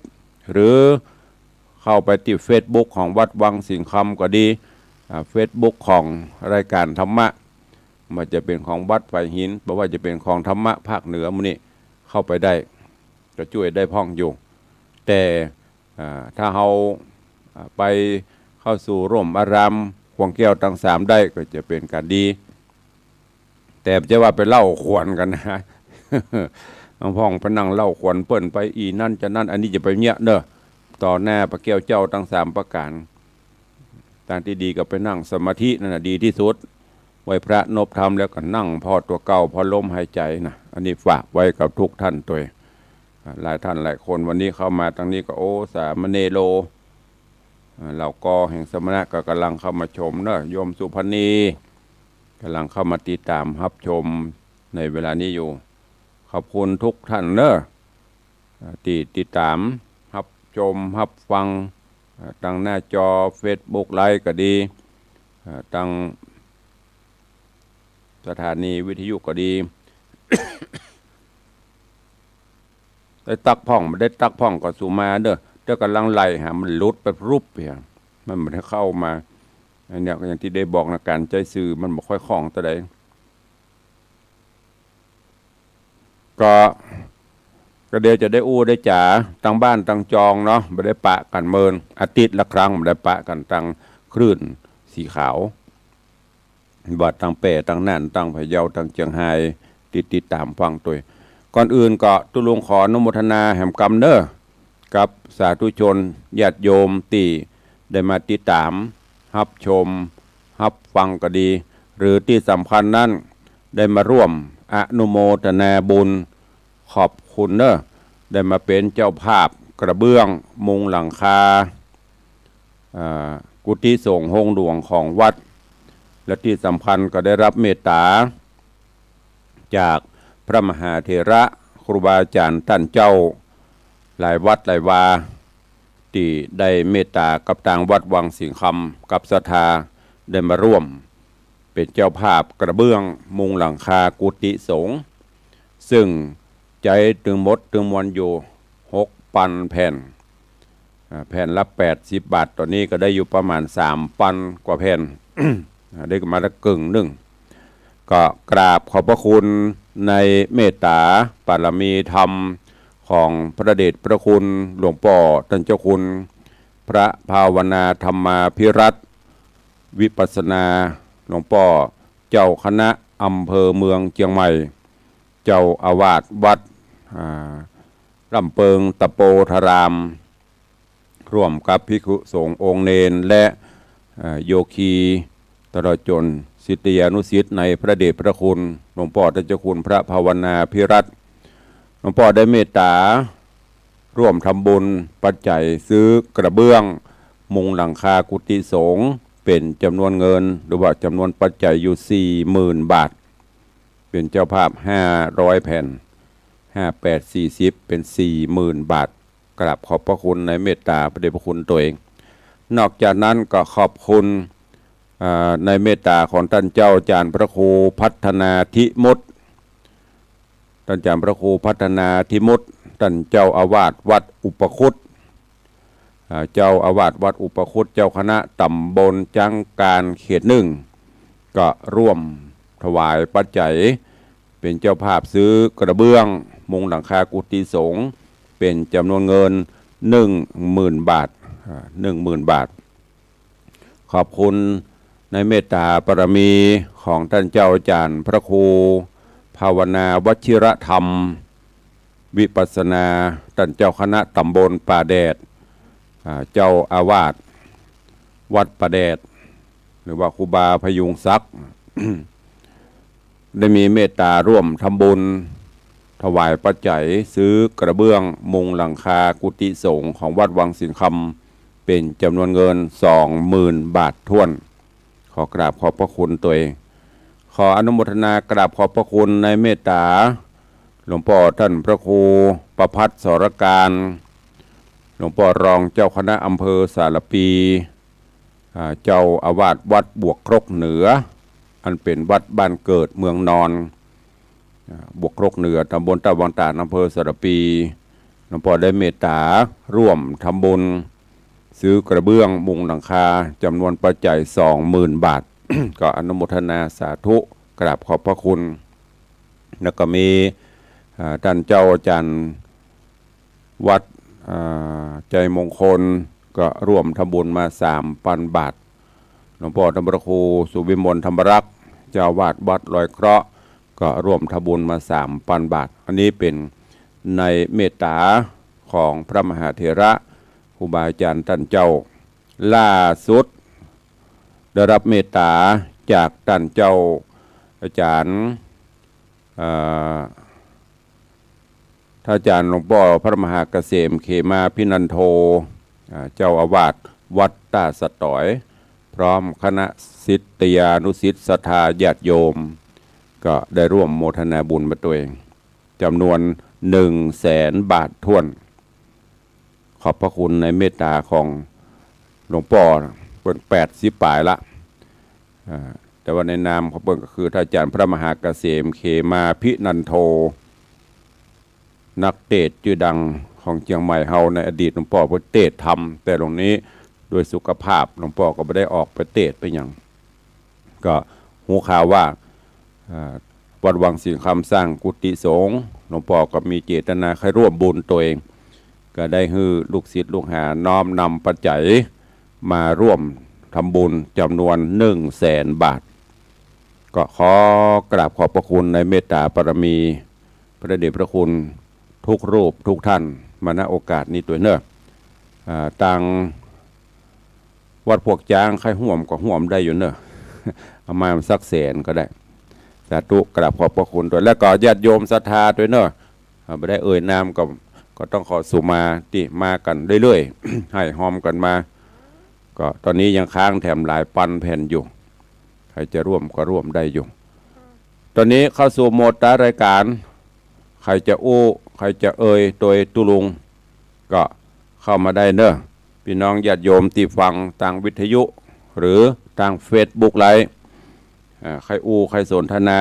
หรือเข้าไปตี้เฟซบุ๊กของวัดวังสิงห์คำก็ดี อ่า เฟซบุ๊กของรายก๋านธรรมะ บ่ว่าจะเป๋นของวัดฝายหิน บ่ว่าจะเป๋นของธรรมะภาคเหนือหมู่นี้ เข้าไปได้ ก็จ้วยได้พ่องอยู่ แต่ อ่า ถ้าเฮา อ่า ไปเข้าสู่ร่มอารามขวงแก้วตังสามได้ก็จะเป๋นก๋านดี แต่บ่ใจ้ว่าไปเล่าขวัญกั๋นนะ บางพ่องไปนั่งเล่าขวัญเปิ้นไปอี้นั้นจะนั้น อันนี้จะไปเยียะเน่อ ต่อหน้าพระแก้วเจ้าตังสามประก๋าน ตางตี้ดีก็ไปนั่งสมาธินั่นน่ะดีตี้สุด ไหว้พระนบธรรมแล้วก็นั่งผ่อตั๋วเก่า ผ่อลมหายใจ๋น่ะ อันนี้ฝากไว้กับทุกท่านตวย อ่า หลายท่านหลายคนวันนี้เข้ามาตางนี้ก็ โอ้ สามเณโร อ่า เหล่ากอแห่งสมณะก็ก่ำลังเข้ามาชมเน่อ โยมสุพรรณี ก่ำลังเข้ามาติดต๋ามฮับชมในเวลานี้อยู่ ขอบคุณทุกท่านเน่อ อ่า ตี้ติดต๋ามฮับชมฮับฟัง อ่า ตางหน้าจอเฟซบุ๊กไลฟ์ก็ดี อ่า ตางสถานีวิทยุก็ดี ได้ตั๊กพ่อง บ่ได้ตั๊กพ่องก็สุมาเน่อ แต่ก่ำลังไล่หา มันหลุดไปปุ๊บเหีย มันบ่ได้เข้ามา อันเนี้ยก็อย่างตี้ได้บอกนะ ก๋านใจ๊สื่อมันบ่ค่อยคล่องเต้าใด ก็ ก็เดี๋ยวจะได้อู้ได้จ๋าตางบ้านตางจองเนาะ บ่ได้ปะกั๋นเมิน อาทิตย์ละครั้ง บ่ได้ปะกั๋นตางคลื่นสีขาว บ่าตางแป้ ตางน่าน ตางพะเยา ตางเจียงฮาย ติด ติดต๋ามฟังตวย ก่อนอื่นก็ตุ๊ลุงขออนุโมทนาแหมกำเน่อ กับสาธุชนญาติโยมตี้ได้มาติดต๋ามฮับชมฮับฟังก็ดี หรือตี้สำคัญนั้นได้มาร่วมอนุโมทนาบุญ ขอบคุณเน่อ ได้มาเป๋นเจ้าภาพกระเบื้องมุงหลังคา อ่า กุฏิสงฆ์โฮงหลวงของวัด และตี้สำคัญก็ได้ฮับเมตต๋า จากพระมหาเถระครูบาอาจ๋ารย์ต้านเจ้า หลายวัดหลายวา ตี้ได้เมตต๋ากับตางวัดวังสิงห์คำ กับศรัทธาได้มาร่วมเป๋นเจ้าภาพกระเบื้องมุงหลังคากุฏิสงฆ์ ซึ่งใจ๊ตึงหมดตึงมวลอยู่หกปันแผ่น อ่า แผ่นละแปดสิบบาท ต๋อนนี้ก็ได้อยู่ประมาณสามปันกว่าแผ่น อ่า ได้มาละเกิ่งนึ่ง ก็กราบขอบพระคุณในเมตต๋าปารมีธรรมของพระเดชพระคุณหลวงป้อต้านเจ้าคุณ พระภาวนาธรรมาภิรัตน์ วิปัสสนา หลวงป้อเจ้าคณะอำเภอเมืองเจียงใหม่ เจ้าอาวาสวัด อ่า ร่ำเปิงตะโปธาราม ร่วมกับภิกขุสงฆ์องค์เณรและ เอ่อ โยคี ตลอดจ๋นศิษยานุศิษย์ในพระเดชพระคุณหลวงป้อต้านเจ้าคุณพระภาวนาภิรัตน์ หลวงป้อได้เมตต๋าร่วมทำบุญปัจจัยซื้อกระเบื้องมุงหลังคากุฏิสงฆ์เป๋นจ๋ำนวนเงิน หรือว่าจ๋ำนวนปัจจัยอยู่สี่หมื่นบาท เป๋นเจ้าภาพห้าร้อยแผ่น ห้าแปดสี่สิบ เป๋นสี่หมื่นบาท กราบขอบพระคุณในเมตต๋าพระเดชพระคุณตวย นอกจากนั้นก็ขอบคุณ อ่า ในเมตต๋าของต้านเจ้าอาจ๋ารย์พระครูพัฒนาธิมุต ต้านอาจ๋ารย์พระครูพัฒนาธิมุต ต้านเจ้าอาวาสวัดอุปคุต อ่า เจ้าอาวาสวัดอุปคุต เจ้าคณะต๋ำบลจ๊างกานเขตนึ่ง ก็ร่วมถวายปัจจัย เป๋นเจ้าภาพซื้อกระเบื้องมุงหลังคากุฏิสงฆ์เป๋นจ๋ำนวนเงินหนึ่งหมื่นบาท อ่า หนึ่งหมื่นบาท ขอบคุณในเมตต๋าปารมีของต้านเจ้าอาจ๋ารย์พระครู ภาวนาวชิรธรรม วิปัสสนา ต้านเจ้าคณะต๋ำบลป่าแดด อ่า เจ้าอาวาสวัดป่าแดด หรือว่าครูบาพยุงศักดิ์ ได้มีเมตต๋าร่วมทำบุญ ถวายปัจจัยซื้อกระเบื้องมุงหลังคากุฏิสงฆ์ของวัดวังสิงห์คำ เป๋นจ๋ำนวนเงินสองหมื่นบาทถ้วน ขอกราบขอบพระคุณตวย ขออนุโมทนากราบขอบพระคุณในเมตต๋าหลวงป้อต้านพระครูประภัสสรการ หลวงป้อรองเจ้าคณะอำเภอสารภี อ่า เจ้าอาวาสวัดบวกครกเหนือ อันเป๋นวัดบ้านเกิดเมืองนอน อ่า บวกครกเหนือ ตำบลต้าวังตาด อำเภอสารภี หลวงป้อได้เมตต๋าร่วมทำบุญ ซื้อกระเบื้องมุงหลังคาจ๋ำนวนปัจจัยสองหมื่นบาท ก็อนุโมทนาสาธุกราบขอบพระคุณ แล้วก็มี อ่า ต้านเจ้าอาจ๋ารย์วัด อ่า ชัยมงคล ก็ร่วมทำบุญมาสามปันบาท หลวงป้อต้านพระครูสุวิมลธรรมรักษ์ เจ้าอาวาสวัดลอยเคราะห์ ก็ร่วมทำบุญมาสามปันบาท อันนี้เป๋นในเมตต๋าของพระมหาเถระครูบาอาจ๋ารย์ต้านเจ้า ล่าสุดได้รับเมตต๋าจากต้านเจ้าอาจ๋ารย์ เอ่อ ท่านอาจ๋ารย์หลวงป้อพระมหาเกษมเขมาภินันโท อ่า เจ้าอาวาสวัดต้าสะตอย พร้อมคณะศิษยานุศิษย์ศรัทธาญาติโยม ก็ได้ร่วมโมทนาบุญมาตวยจ๋ำนวนหนึ่งแสนบาทถ้วน ขอบพระคุณในเมตต๋าของหลวงป้อ เปิ้นแปดสิบป๋ายละ อ่า แต่ว่าในนามของเปิ้นก็คือท่านอาจ๋ารย์พระมหาเกษมเขมาภินันโท นักเตสน์จื้อดังของเจียงใหม่เฮาในอดีต หลวงป้อเปิ้นเตสน์ธรรม แต่หลวงนี้โดยสุขภาพหลวงป้อก็บ่ได้ออกไปเตสน์ไปหยัง ก็ฮู้ข่าวว่า อ่า วัดวังสิงห์คำสร้างกุฏิสงฆ์ หลวงป้อก็มีเจตนาใค่ร่วมบุญตวย ก็ได้หื้อลูกศิษย์ลูกหาน้อมนำปัจจัยมาร่วมทำบุญจ๋ำนวนหนึ่งแสนบาท ก็ขอกราบขอบพระคุณในเมตต๋าบารมีพระเดชพระคุณทุกรูปทุกท่านมา ณ โอกาสนี้ตวยเน่อ อ่า ตาง วัดพวกจ๊างใค่ฮ่วมก็ฮ่วมได้อยู่เน่อ เอามาสักแสนก็ได้ สาธุกราบขอบพระคุณตวย แล้วก็ญาติโยมศรัทธาตวยเน่อ อ่า บ่ได้เอ่ยนามก็ ก็ต้องขอสุมาตี้มากั๋นเรื่อยๆ ให้ฮอมกั๋นมา ก็ต๋อนนี้ยังค้างแถมหลายปันแผ่นอยู่ ใผจะร่วมก็ร่วมได้อยู่ ต๋อนนี้เข้าสู่โหมดท้ายรายก๋าน ใผจะอู้ ใผจะเอ่ยตวยตุ๊ลุง ก็เข้ามาได้เน่อ ปี้น้องญาติโยมตี้ฟังตางวิทยุ หรือตางเฟซบุ๊กไลฟ์ อ่า ใผอู้ ใผสนทนา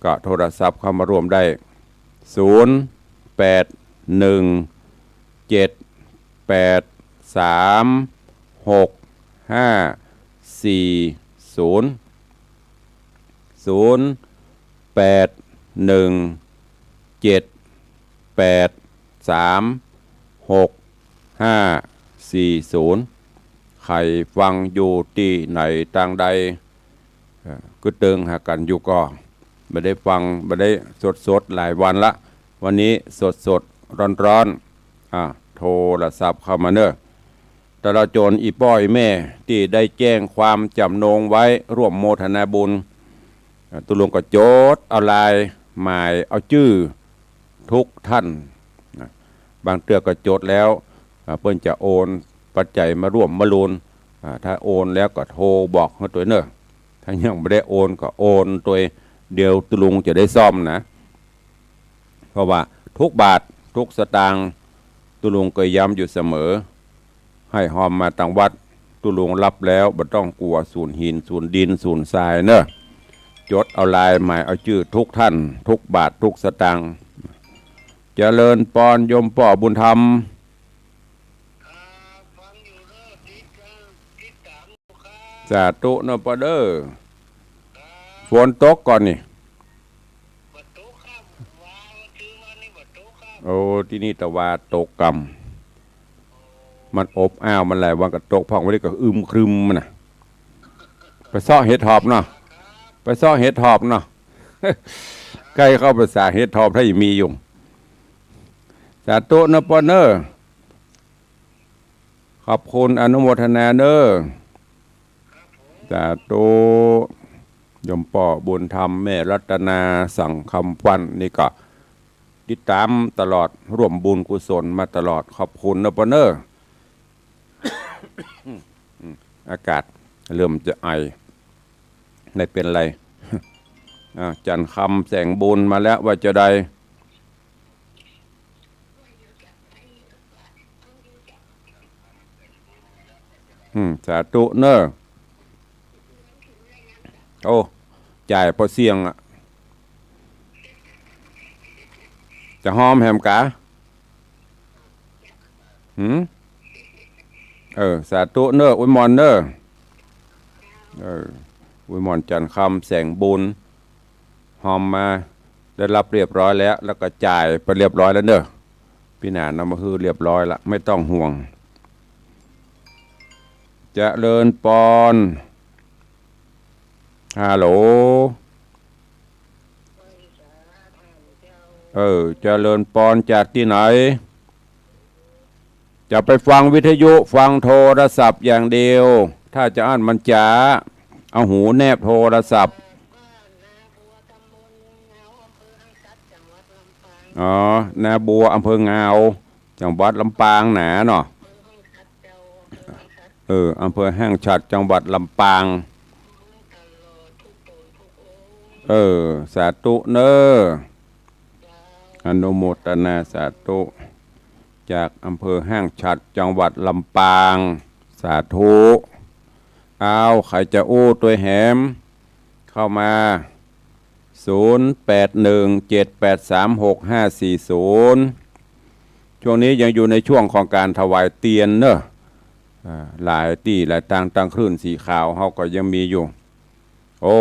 ก็โทรศัพท์เข้ามาร่วมได้ ศูนย์ แปด หนึ่ง เจ็ด แปด สาม หก ห้า สี่ ศูนย์ ศูนย์ แปด หนึ่ง เจ็ด แปด สาม หก ห้า สี่ ศูนย์ ใผฟังอยู่ตี้ไหนตางใด เอ่อ กึ๊ดเติงหากั๋นอยู่ก่อ บ่ได้ฟัง บ่ได้สดๆ หลายวันละ วันนี้สดๆ ร้อนๆ อ่า โทรศัพท์เข้ามาเน่อ ตลอดจ๋นอี่ป้ออี่แม่ตี้ได้แจ้งความจ๋ำนงไว้ร่วมโมทนาบุญ อ่า ตุ๊ลุงก็จดเอาลายหมายเอาจื้อทุกท่านนะ บางเตื้อก็จดแล้ว อ่า เปิ้นจะโอนปัจจัยมาร่วมมาลุน อ่า ถ้าโอนแล้วก็โทรบอกหื้อตวยเน่อ ถ้ายังบ่ได้โอนก็โอนตวย เดี๋ยวตุ๊ลุงจะได้ซ่อมนะ เพราะว่าทุกบาททุกสตางค์ ตุ๊ลุงก็ย้ำอยู่เสมอ ให้ฮอมมาตางวัด ตุ๊ลุงรับแล้วบ่ต้องกั๋วสูญหินสูญดินสูญทรายเน่อ จดเอาลายหมายเอาจื้อทุกท่าน ทุกบาททุกสตางค์ เจริญปอนโยมป้อบุญธรรม สาธุเน่อป้อเด้อ ฝนตกก่อนี่ โอ้ ตี้นี่ตะวาตกกำ มันอบอ้าว มันหลายวันก็ตก พ่องวันนี้ก็อึมครึมมันน่ะ ไปเซาะเห็ดหอบเนาะ ไปเซาะเห็ดหอบเนาะ ใก้เข้าพรรษาเฮดทอปถ้ายังมีอยู่ สาธุเนอะป้อเนอะ ขอบคุณอนุโมทนาเนอะ สาธุ โยมป้อบุญธรรม แม่รัตนา สังคำฟั่น นี่ก็ติดต๋ามตลอด ร่วมบุญกุศลมาตลอด ขอบคุณเนอะป้อเนอะ อากาศเริ่มจะไอ ไม่เป๋นไร อ่า จันทร์คำแสงบุญมาแล้ว ว่าจาใด อืม สาธุเนอะ โอ้ จ่ายปอเสี้ยงอะ จะฮอมแหมกา หืม เออ สาธุเนอะ อวยมอนเนอะ เออ อวยมอนจันทร์คำแสงบุญ ฮอมมาได้รับเรียบร้อยแล้ว แล้วก็จ่ายไปเรียบร้อยแล้วเนอะ ปี้หนานำมาหื้อเรียบร้อยละ ไม่ต้องห่วง เจริญปอน ฮัลโหล เออ เจริญปอน จากตี้ไหน จะไปฟังวิทยุ ฟังโทรศัพท์อย่างเดียว ถ้าจะอั้นมันจ๋า เอาหูแนบโทรศัพท์ อ๋อ นาบัว อำเภองาว จังหวัดลำปางหนาเนาะ เออ อำเภอห้างฉัตร จังหวัดลำปาง เออ สาธุเนอะ อนุโมทนาสาธุ จากอำเภอห้างฉัตร จังหวัดลำปาง สาธุ อ้าว ใผจะอู้ตวยแหม เข้ามา ศูนย์แปดหนึ่ง เจ็ดแปดสาม หกห้าสี่ศูนย์ ช่วงนี้ยังอยู่ในช่วงของการถวายเตียนเนอะ อ่า หลายตี้หลายตาง ตางคลื่นสีขาวเฮาก็ยังมีอยู่ โอ้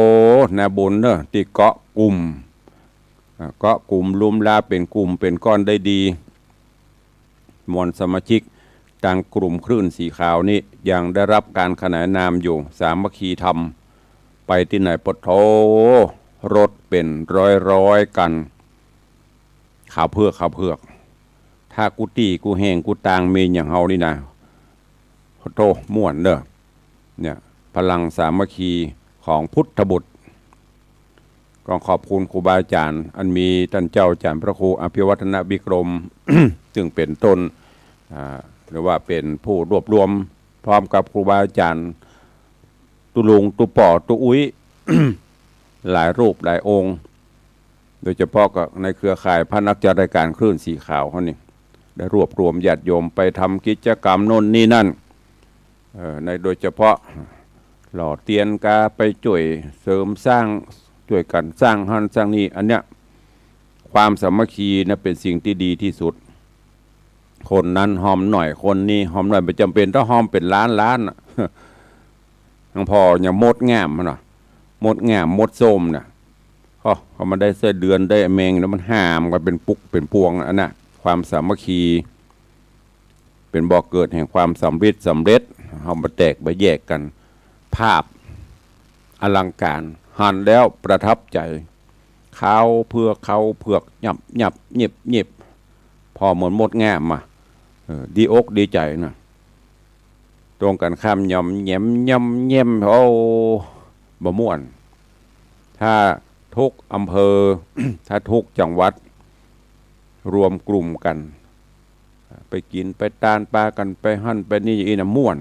นาบุญเนอะ ตี้เกาะกลุ่ม อ่า เกาะกลุ่มลุมลาเป๋นกลุ่มเป๋นก้อนได้ดี มวลสมาชิกตางกลุ่มคลื่นสีขาวนี้ยังได้รับการขนานนามอยู่ สามัคคีธรรม ไปตี้ไหนปะโถ รถเป๋นร้อยๆ คัน ขาวเผือก ขาวเผือก ถ้ากู้ตี้กู้แห่งกู้ตางมีอย่างเฮานี่นะ ปะโถ ม่วนเนอะ เนี่ย พลังสามัคคีของพุทธบุตร ก็ขอบคุณครูบาอาจ๋ารย์ อันมีต้านเจ้าอาจ๋ารย์พระครูอภิวัฒนวิกรม ซึ่งเป๋นต้น อ่า หรือว่าเป๋นผู้รวบรวม พร้อมกับครูบาอาจ๋ารย์ ตุ๊ลุง ตุ๊ป่อ ตุ๊อุ๊ย หลายรูปหลายองค์ โดยเฉพาะก็ในเครือข่ายพระนักจัดรายการคลื่นสีขาวเฮานี่ ได้รวบรวมญาติโยมไปทำกิจกรรมโน่นนี่นั่น เอ่อ ในโดยเฉพาะหล่อเตียนกา ไปจ้วยเสริมสร้าง จ้วยกั๋นสร้างหั้นสร้างนี่ อันเนี้ย ความสามัคคีนะเป๋นสิ่งตี้ดีตี้สุด คนนั้นฮอมหน่อย คนนี้ฮอมหน่อย บ่จ๋ำเป๋นต้องฮอมเป๋นล้านๆ น่ะ หลวงพ่อยังมดงามหั้นน่ะ มดงาม มดส้มน่ะ โอ้ เขามาได้ไส้เดือนได้แมงแล้วมันหามกั๋นเป๋นปุกเป๋นปวงอันน่ะ ความสามัคคี เป๋นบ่อเกิดแห่งความสำริดสำเร็จ เฮาบ่แตกบ่แยกกั๋น ภาพอลังก๋าร หันแล้วประทับใจ๋ ขาวเผือก ขาวเผือก ยับยับ เย็บเย็บ ผ่อเหมือนมดงามมา เออ ดีอกดีใจ๋นะ ตรงกั๋นข้าม ย่อมแหยม ย่อมแหยม โอ้ บ่ม่วน ถ้าทุกอำเภอ ถ้าทุกจังหวัด รวมกลุ่มกั๋น ไปกิ๋นไปตาน ปากั๋นไปหั้นไปนี่ อย่างอี้นะม่วน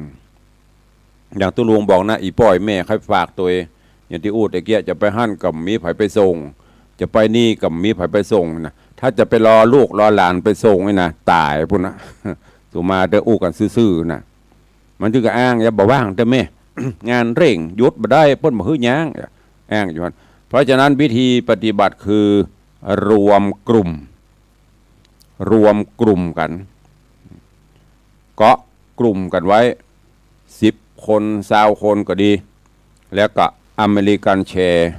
อย่างตุ๊ลุงบอกนะ อี่ป้ออี่แม่ใค่ฝากตวย อย่างตี้อู้ตะเกียะ จะไปหั้นก็บ่มีใผไปส่ง จะไปนี่ก็บ่มีใผไปส่งนะ ถ้าจะไปรอลูกรอหลานไปส่งนี่นะ ต๋ายปู้นนะ สุมาเต๊อะ อู้กั๋นซื่อๆ นะ มันจึงก็อ้าง อย่าบ่ว่างเต๊อะแม่ งานเร่ง หยุดบ่ได้ เปิ้นบ่หื้อย้าง อ้างอยู่หั้น เพราะฉะนั้นวิธีปฏิบัติคือรวมกลุ่ม รวมกลุ่มกั๋น เกาะกลุ่มกั๋นไว้ สิบคน ซาวคนก็ดี แล้วก็อเมริกันแชร์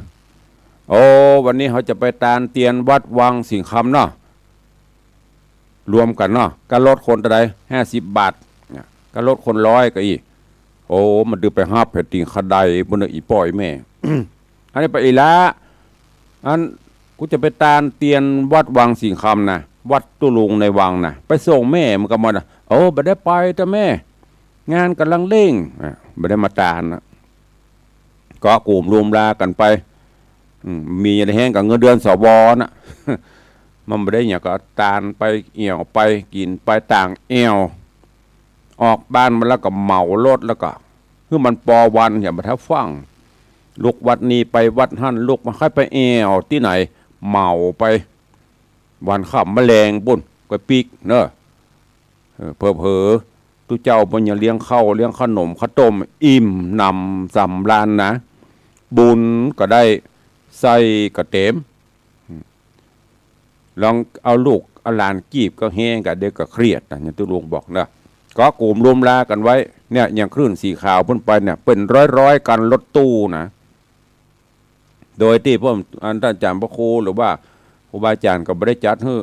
โอ้ วันนี้เฮาจะไปตานเตียนวัดวังสิงห์คำเนาะ รวมกั๋นเนาะ ก้ารถคนเต้าใด ห้าสิบบาท เนี่ย ก้ารถคนร้อยก็อี้ โอ้ มันดื้อไปฮับแผ่นติ่งขะได ปู้นนะ อี่ป้ออี่แม่ อันนี้ไปอีหละ อัน กูจะไปตานเตียนวัดวังสิงห์คำนะ วัดตุ๊ลุงในวังนะ ไปส่งแม่มึงก็มานะ โอ้ บ่ได้ไปเต๊อะแม่ งานก่ำลังเร่ง อ่ะ บ่ได้มาตานนะ ก็กุมลุมลากั๋นไป อืม มีแฮงกับเงินเดือน สว น่ะ มันบ่ได้หยังก็ตานไป แอ่วไป กิ๋นไป ต่างแอ่ว ออกบ้านมาแล้วก็เหมารถ แล้วก็ คือมันปอวัน อย่ามาทับฟั่ง ลุกวัดนี้ไปวัดหั้น ลุกมา ใค่ไปแอ่วตี้ไหน เหมาไป วันค่ำมาแลงปู๊น ก็ปิ๊กเนาะ เออ เผลอๆ ตุ๊เจ้าเปิ้นยังเลี้ยงข้าว เลี้ยงขนม ข้าวต้ม อิ่มหนำสำราญนะ บุญก็ได้ ไส้ก็เต๋ม อืม ลองเอาลูกเอาหลานกีบก็แฮงกะ เดี๋ยวก็เครียดนะ อย่างตุ๊ลุงบอกนะ ก็กุมลุมลากั๋นไว้ เนี่ย อย่างคลื่นสีขาวปู๊นไปเนี่ย เป๋นร้อยๆ คันรถตู้นะ โดยตี้พวกอันต้านอาจ๋ารย์พระครู หรือว่าครูบาอาจ๋ารย์ก็บ่ได้จัดหื้อ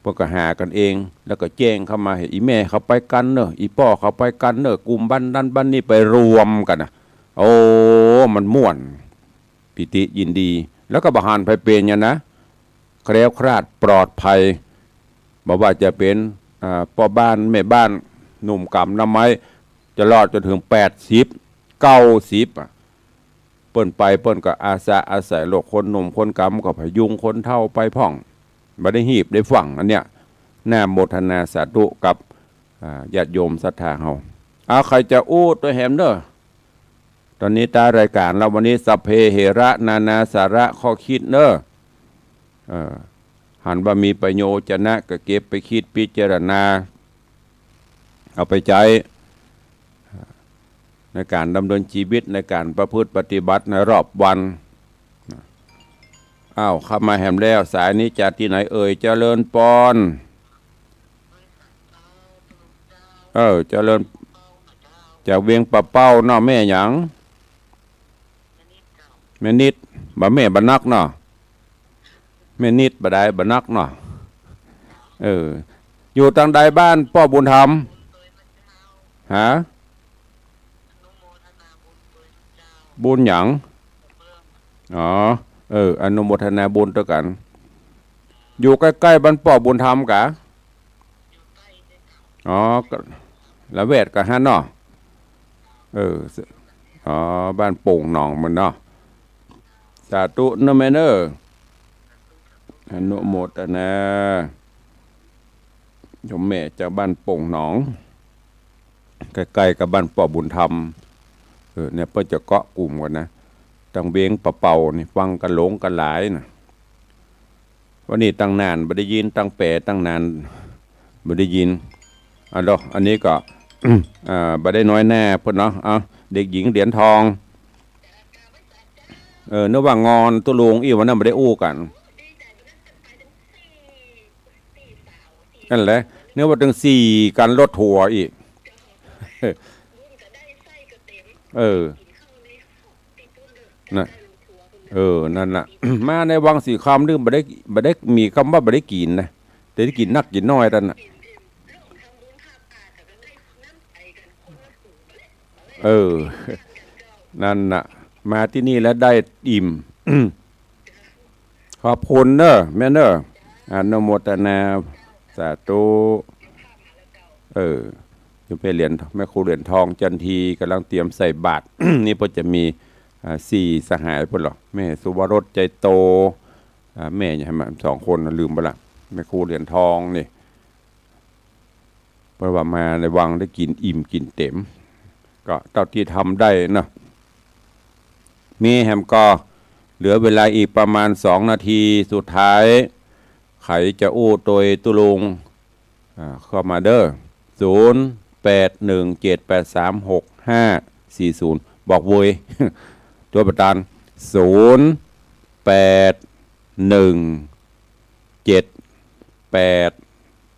เปิ้นก็หากั๋นเอง แล้วก็แจ้งเข้ามา ให้อี่แม่เขาไปกั๋นเนาะ อี่ป้อเขาไปกั๋นเนาะ กุมบ้านนั้นบ้านนี้ไปรวมกั๋นนะ โอ้ มันม่วน ปีติยินดี แล้วก็บ่หันใผเป๋นหยังนะ แคล้วคลาดปลอดภัย บ่ว่าจะเป๋น อ่า ป้อบ้าน แม่บ้าน หนุ่มก๋ำน้ำไม้ จะรอดจนเถิงแปดสิบ เก้าสิบ อ่ะ เปิ้นไปเปิ้นก็อาสาอาศัยลูกคนหนุ่มคนก๋ำก็พยุงคนเฒ่าไปพ่อง บ่ได้ฮีบได้ฟั่ง อันเนี้ย น่าโมทนาสาธุกับ อ่า ญาติโยมศรัทธาเฮา เอา ใผจะอู้ตวยแหมเนาะ ต๋อนนี้ตายรายก๋านแล้ว วันนี้สัพเพเหระ นานาสาระข้อคิดเนาะ เออ หันว่ามีประโยชน์จะนะ ก็เก็บไปคิดพิจารณา เอาไปใจ๊ ในก๋านดำเนินชีวิต ในก๋านประพฤติปฏิบัติในรอบวัน อ้าว เข้ามาแหมแล้ว สายนี้จากตี้ไหนเอ่ย เจริญปอน เออ เจริญ จากเวียงป่าเป้าเนาะ แม่หยัง แม่นิด บ่แม่บ่นักเนาะ แม่นิดบ่ได้บ่นักเนาะ เออ อยู่ตางใดบ้านป้อบุญธรรม ฮะ บุญหยัง อ๋อ เออ อนุโมทนาบุญตวยกั๋น อยู่ใก้ๆ บ้านป้อบุญธรรมกา อ๋อ ก็ ละแวกกั๋นหั้นเนาะ เออ อ๋อ บ้านโป่งหนองมันเนาะ สาธุเนาะแม่เนาะ อนุโมทนา โยมแม่จากบ้านโป่งหนอง ใก้ๆ กับบ้านป้อบุญธรรม เออ เนี่ย เปิ้นจะเกาะกุ่มกั๋นนะ ตางเวียงป่าเป้านี่ ฟังกั๋นหลงกั๋นหลายนะ วันนี้ตั้งนานบ่ได้ยิน ตั้งแป๋ตั้งนานบ่ได้ยิน อ่ะเนาะ อันนี้ก็ อ่า บ่ได้น้อยหน้าเปิ้นเนาะ เอา เด็กหญิงเหรียญทอง เออ นึกว่างอนตุ๊ลุงอี้ วันนั้นบ่ได้อู้กั๋น นั่นแหละ นึกว่าตึงสี่คันรถทัวร์อี้ เออ น่ะ เออ นั่นน่ะ มาในวังสีคำนี่บ่ได้ บ่ได้มีกำว่าบ่ได้กิ๋นนะ แต่ได้กิ๋นนักกิ๋นน้อยเต้านั้นน่ะ เออ นั่นน่ะ มาตี้นี่แล้วได้อิ่ม ขอบคุณเนาะแม่เนาะ อนุโมทนา สาธุ เออ โยมแม่เหรียญ แม่ครูเหรียญทองจันทีก๋ำลังเตรียมใส่บาตร นี่เปิ้นจะมี อ่า สี่สหายเปิ้นเหรอ แม่สุวรสใจโต อ่า แม่หยังมาสองคน ลืมไปละ แม่ครูเหรียญทองนี่ เปิ้นว่ามาในวังได้กิ๋นอิ่มกิ๋นเต๋ม ก็เต้าตี้ทำได้เนาะ มีแหมก็เหลือเวลาอีกประมาณสองนาทีสุดท้าย ใผจะอู้ตวยตุ๊ลุง อ่า เข้ามาเด้อ ศูนย์ แปด หนึ่ง เจ็ด แปด สาม หก ห้า สี่ ศูนย์ บอกเว้ย ตัวประธาน ศูนย์ แปด หนึ่ง เจ็ด แปด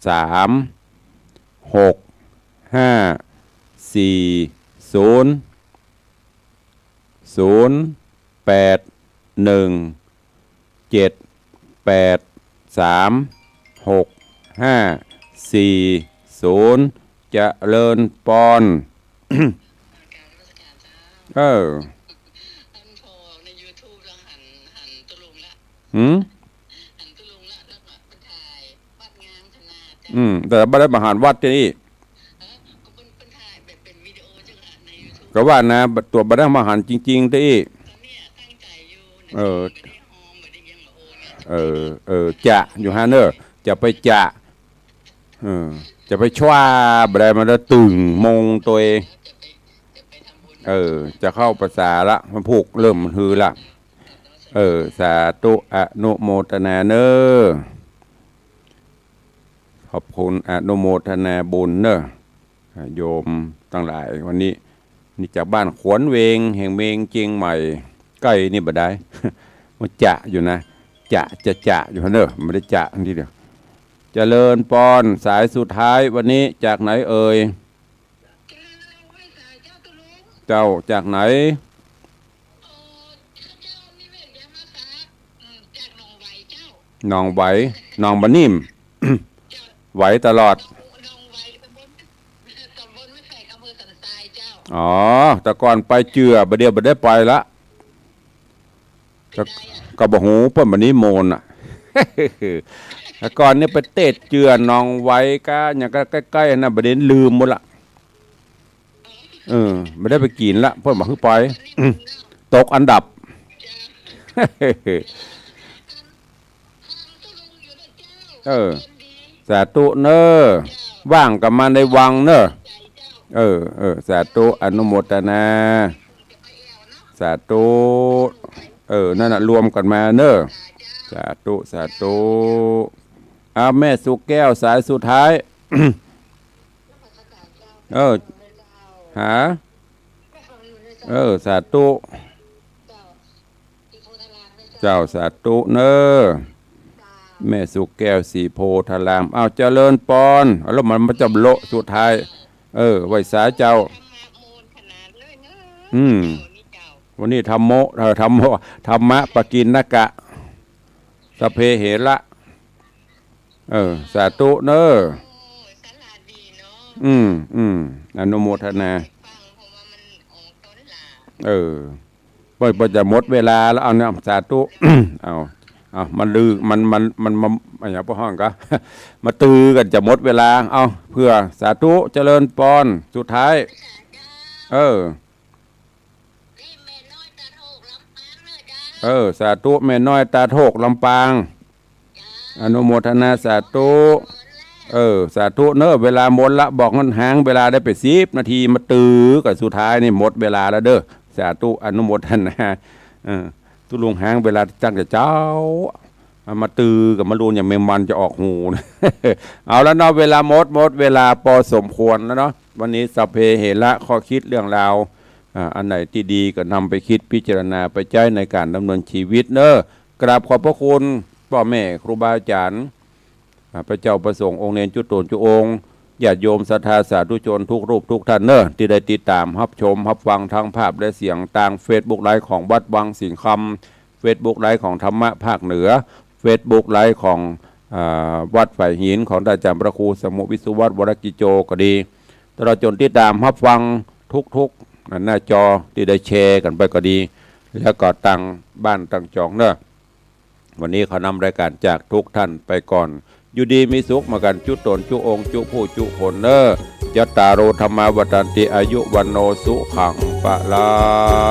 สาม หก ห้า สี่ ศูนย์ ศูนย์ แปด หนึ่ง เจ็ด แปด สาม หก ห้า สี่ ศูนย์ เจริญปอน เออ อันพอในยูทูบลองหัน หันตุ๊ลุงละ หืม อืม แต่บ่ได้มาหาวัดตี้อี้ ก็ว่านะ ตั๋วบ่ได้มาหาจริงๆ ตี้อี้ เออ เออ เออ จะอยู่หั้นเน่อ จะไปจะ เออ จะไปชว้า บ่ได้มาแล้ว ตึงมงตวย เออ จะเข้าพรรษาละ วันพูกเริ่มมันฮือละ เออ สาธุ อนุโมทนาเน่อ ขอบคุณ อนุโมทนาบุญเน่อ อ่า โยมตังหลาย วันนี้ นี่จากบ้านขวนเวง แห่งเมืองเจียงใหม่ ใก้นี่บ่ได้ มันจะอยู่นะ จะ จะ จะอยู่หั้นเน่อ บ่ได้จะทีเดียว เจริญปอน สายสุดท้ายวันนี้จากไหนเอ่ย เจ้าจากไหน หนองไหว หนองบ่านิ่ม ไหวตลอด อ๋อ แต่ก่อนไปเจือ บ่าเดี่ยวบ่ได้ไปละ ก็ ก็บ่ฮู้ เปิ้นบ่นิมนต์อะ แต่ก่อนนี่ไปเตศเจือ หนองไหวกา หยังก็ใก้ๆ หั้นน่ะ บ่าเดี่ยวลืมหมดละ เออ บ่ได้ไปกิ๋นละ เปิ้นบ่หื้อไป ตกอันดับ เออ สาธุเน่อ ว่างก็มาในวังเน่อ เออ เออ สาธุ อนุโมทนา สาธุ เออ นั่นน่ะ รวมกั๋นมาเน่อ สาธุ สาธุ อ้าว แม่สุแก้ว สายสุดท้าย เออ หา เออ สาธุ เจ้า สาธุเน่อ แม่สุแก้ว สีโพธาราม อ้าว เจริญปอน เอา แล้วมันมาจำโละสุดท้าย เออ ไหว้สาเจ้า อืม วันนี้ธัมโม เออ ธัมโม ธัมมะปะกิณณกะ สัพเพเหระ เออ สาธุเน่อ อืม อืม อนุโมทนา เออ เปิ้น เปิ้นจะหมดเวลาแล้ว เอาเนี่ย สาธุ เอา เอา มันลือ มัน มัน มัน มัน อะไรนะ พวกห้องก็ มาตือกั๋นจะหมดเวลา เอา เผื่อ สาธุ เจริญปอน สุดท้าย เออ เออ สาธุ แม่น้อยตาโทกลำปาง อนุโมทนาสาธุ เออ สาธุเน่อ เวลาหมดละ บอกหันหางเวลาได้ไปสิบนาที มาตือกั๋นสุดท้ายนี่ หมดเวลาแล้วเด้อ สาธุ อนุโมทนา เออ ตุ๊ลุงหางเวลาตั้งแต่เจ๊า เอามาตือกั๋น มาลูนอย่างแมงมันจะออกฮูนะ เอาแล้วเนาะ เวลาหมด หมดเวลาปอสมควรแล้วเนาะ วันนี้สัพเพเหระ ข้อคิดเรื่องราว อ่า อันไหนตี้ดีก็นำไปคิดพิจารณาไปใจ๊ในก๋านดำเนินชีวิตเน่อ กราบขอบพระคุณป้อแม่ครูบาอาจ๋ารย์ อ่า พระเจ้าพระสงฆ์องค์เณรจุ๊ตนจุ๊องค์ ญาติโยมศรัทธาสาธุชนทุกรูปทุกท่านเน่อ ตี้ได้ติดต๋ามฮับชมฮับฟังทั้งภาพและเสียงตางเฟซบุ๊กไลฟ์ของวัดวังสิงห์คำ เฟซบุ๊กไลฟ์ของธรรมะภาคเหนือ เฟซบุ๊กไลฟ์ของ อ่า วัดฝายหินของต้านอาจ๋ารย์พระครูสมุห์วิศวัตร วรกิจโจ ก็ดี ตลอดจ๋นติดต๋ามฮับฟังทุกๆ หน้าจอตี้ได้แชร์กั๋นไปก็ดี แล้วก็ตางบ้านตางจองเน่อ วันนี้ขอนำรายก๋านจากทุกท่านไปก่อน อยู่ดีมีสุขมากั๋นจุ๊ตนจุ๊องค์จุ๊ผู้จุ๊คนเน่อ จัตตาโร ธัมมา วัฑฒันติ อายุ วัณโณ สุขัง พะลัง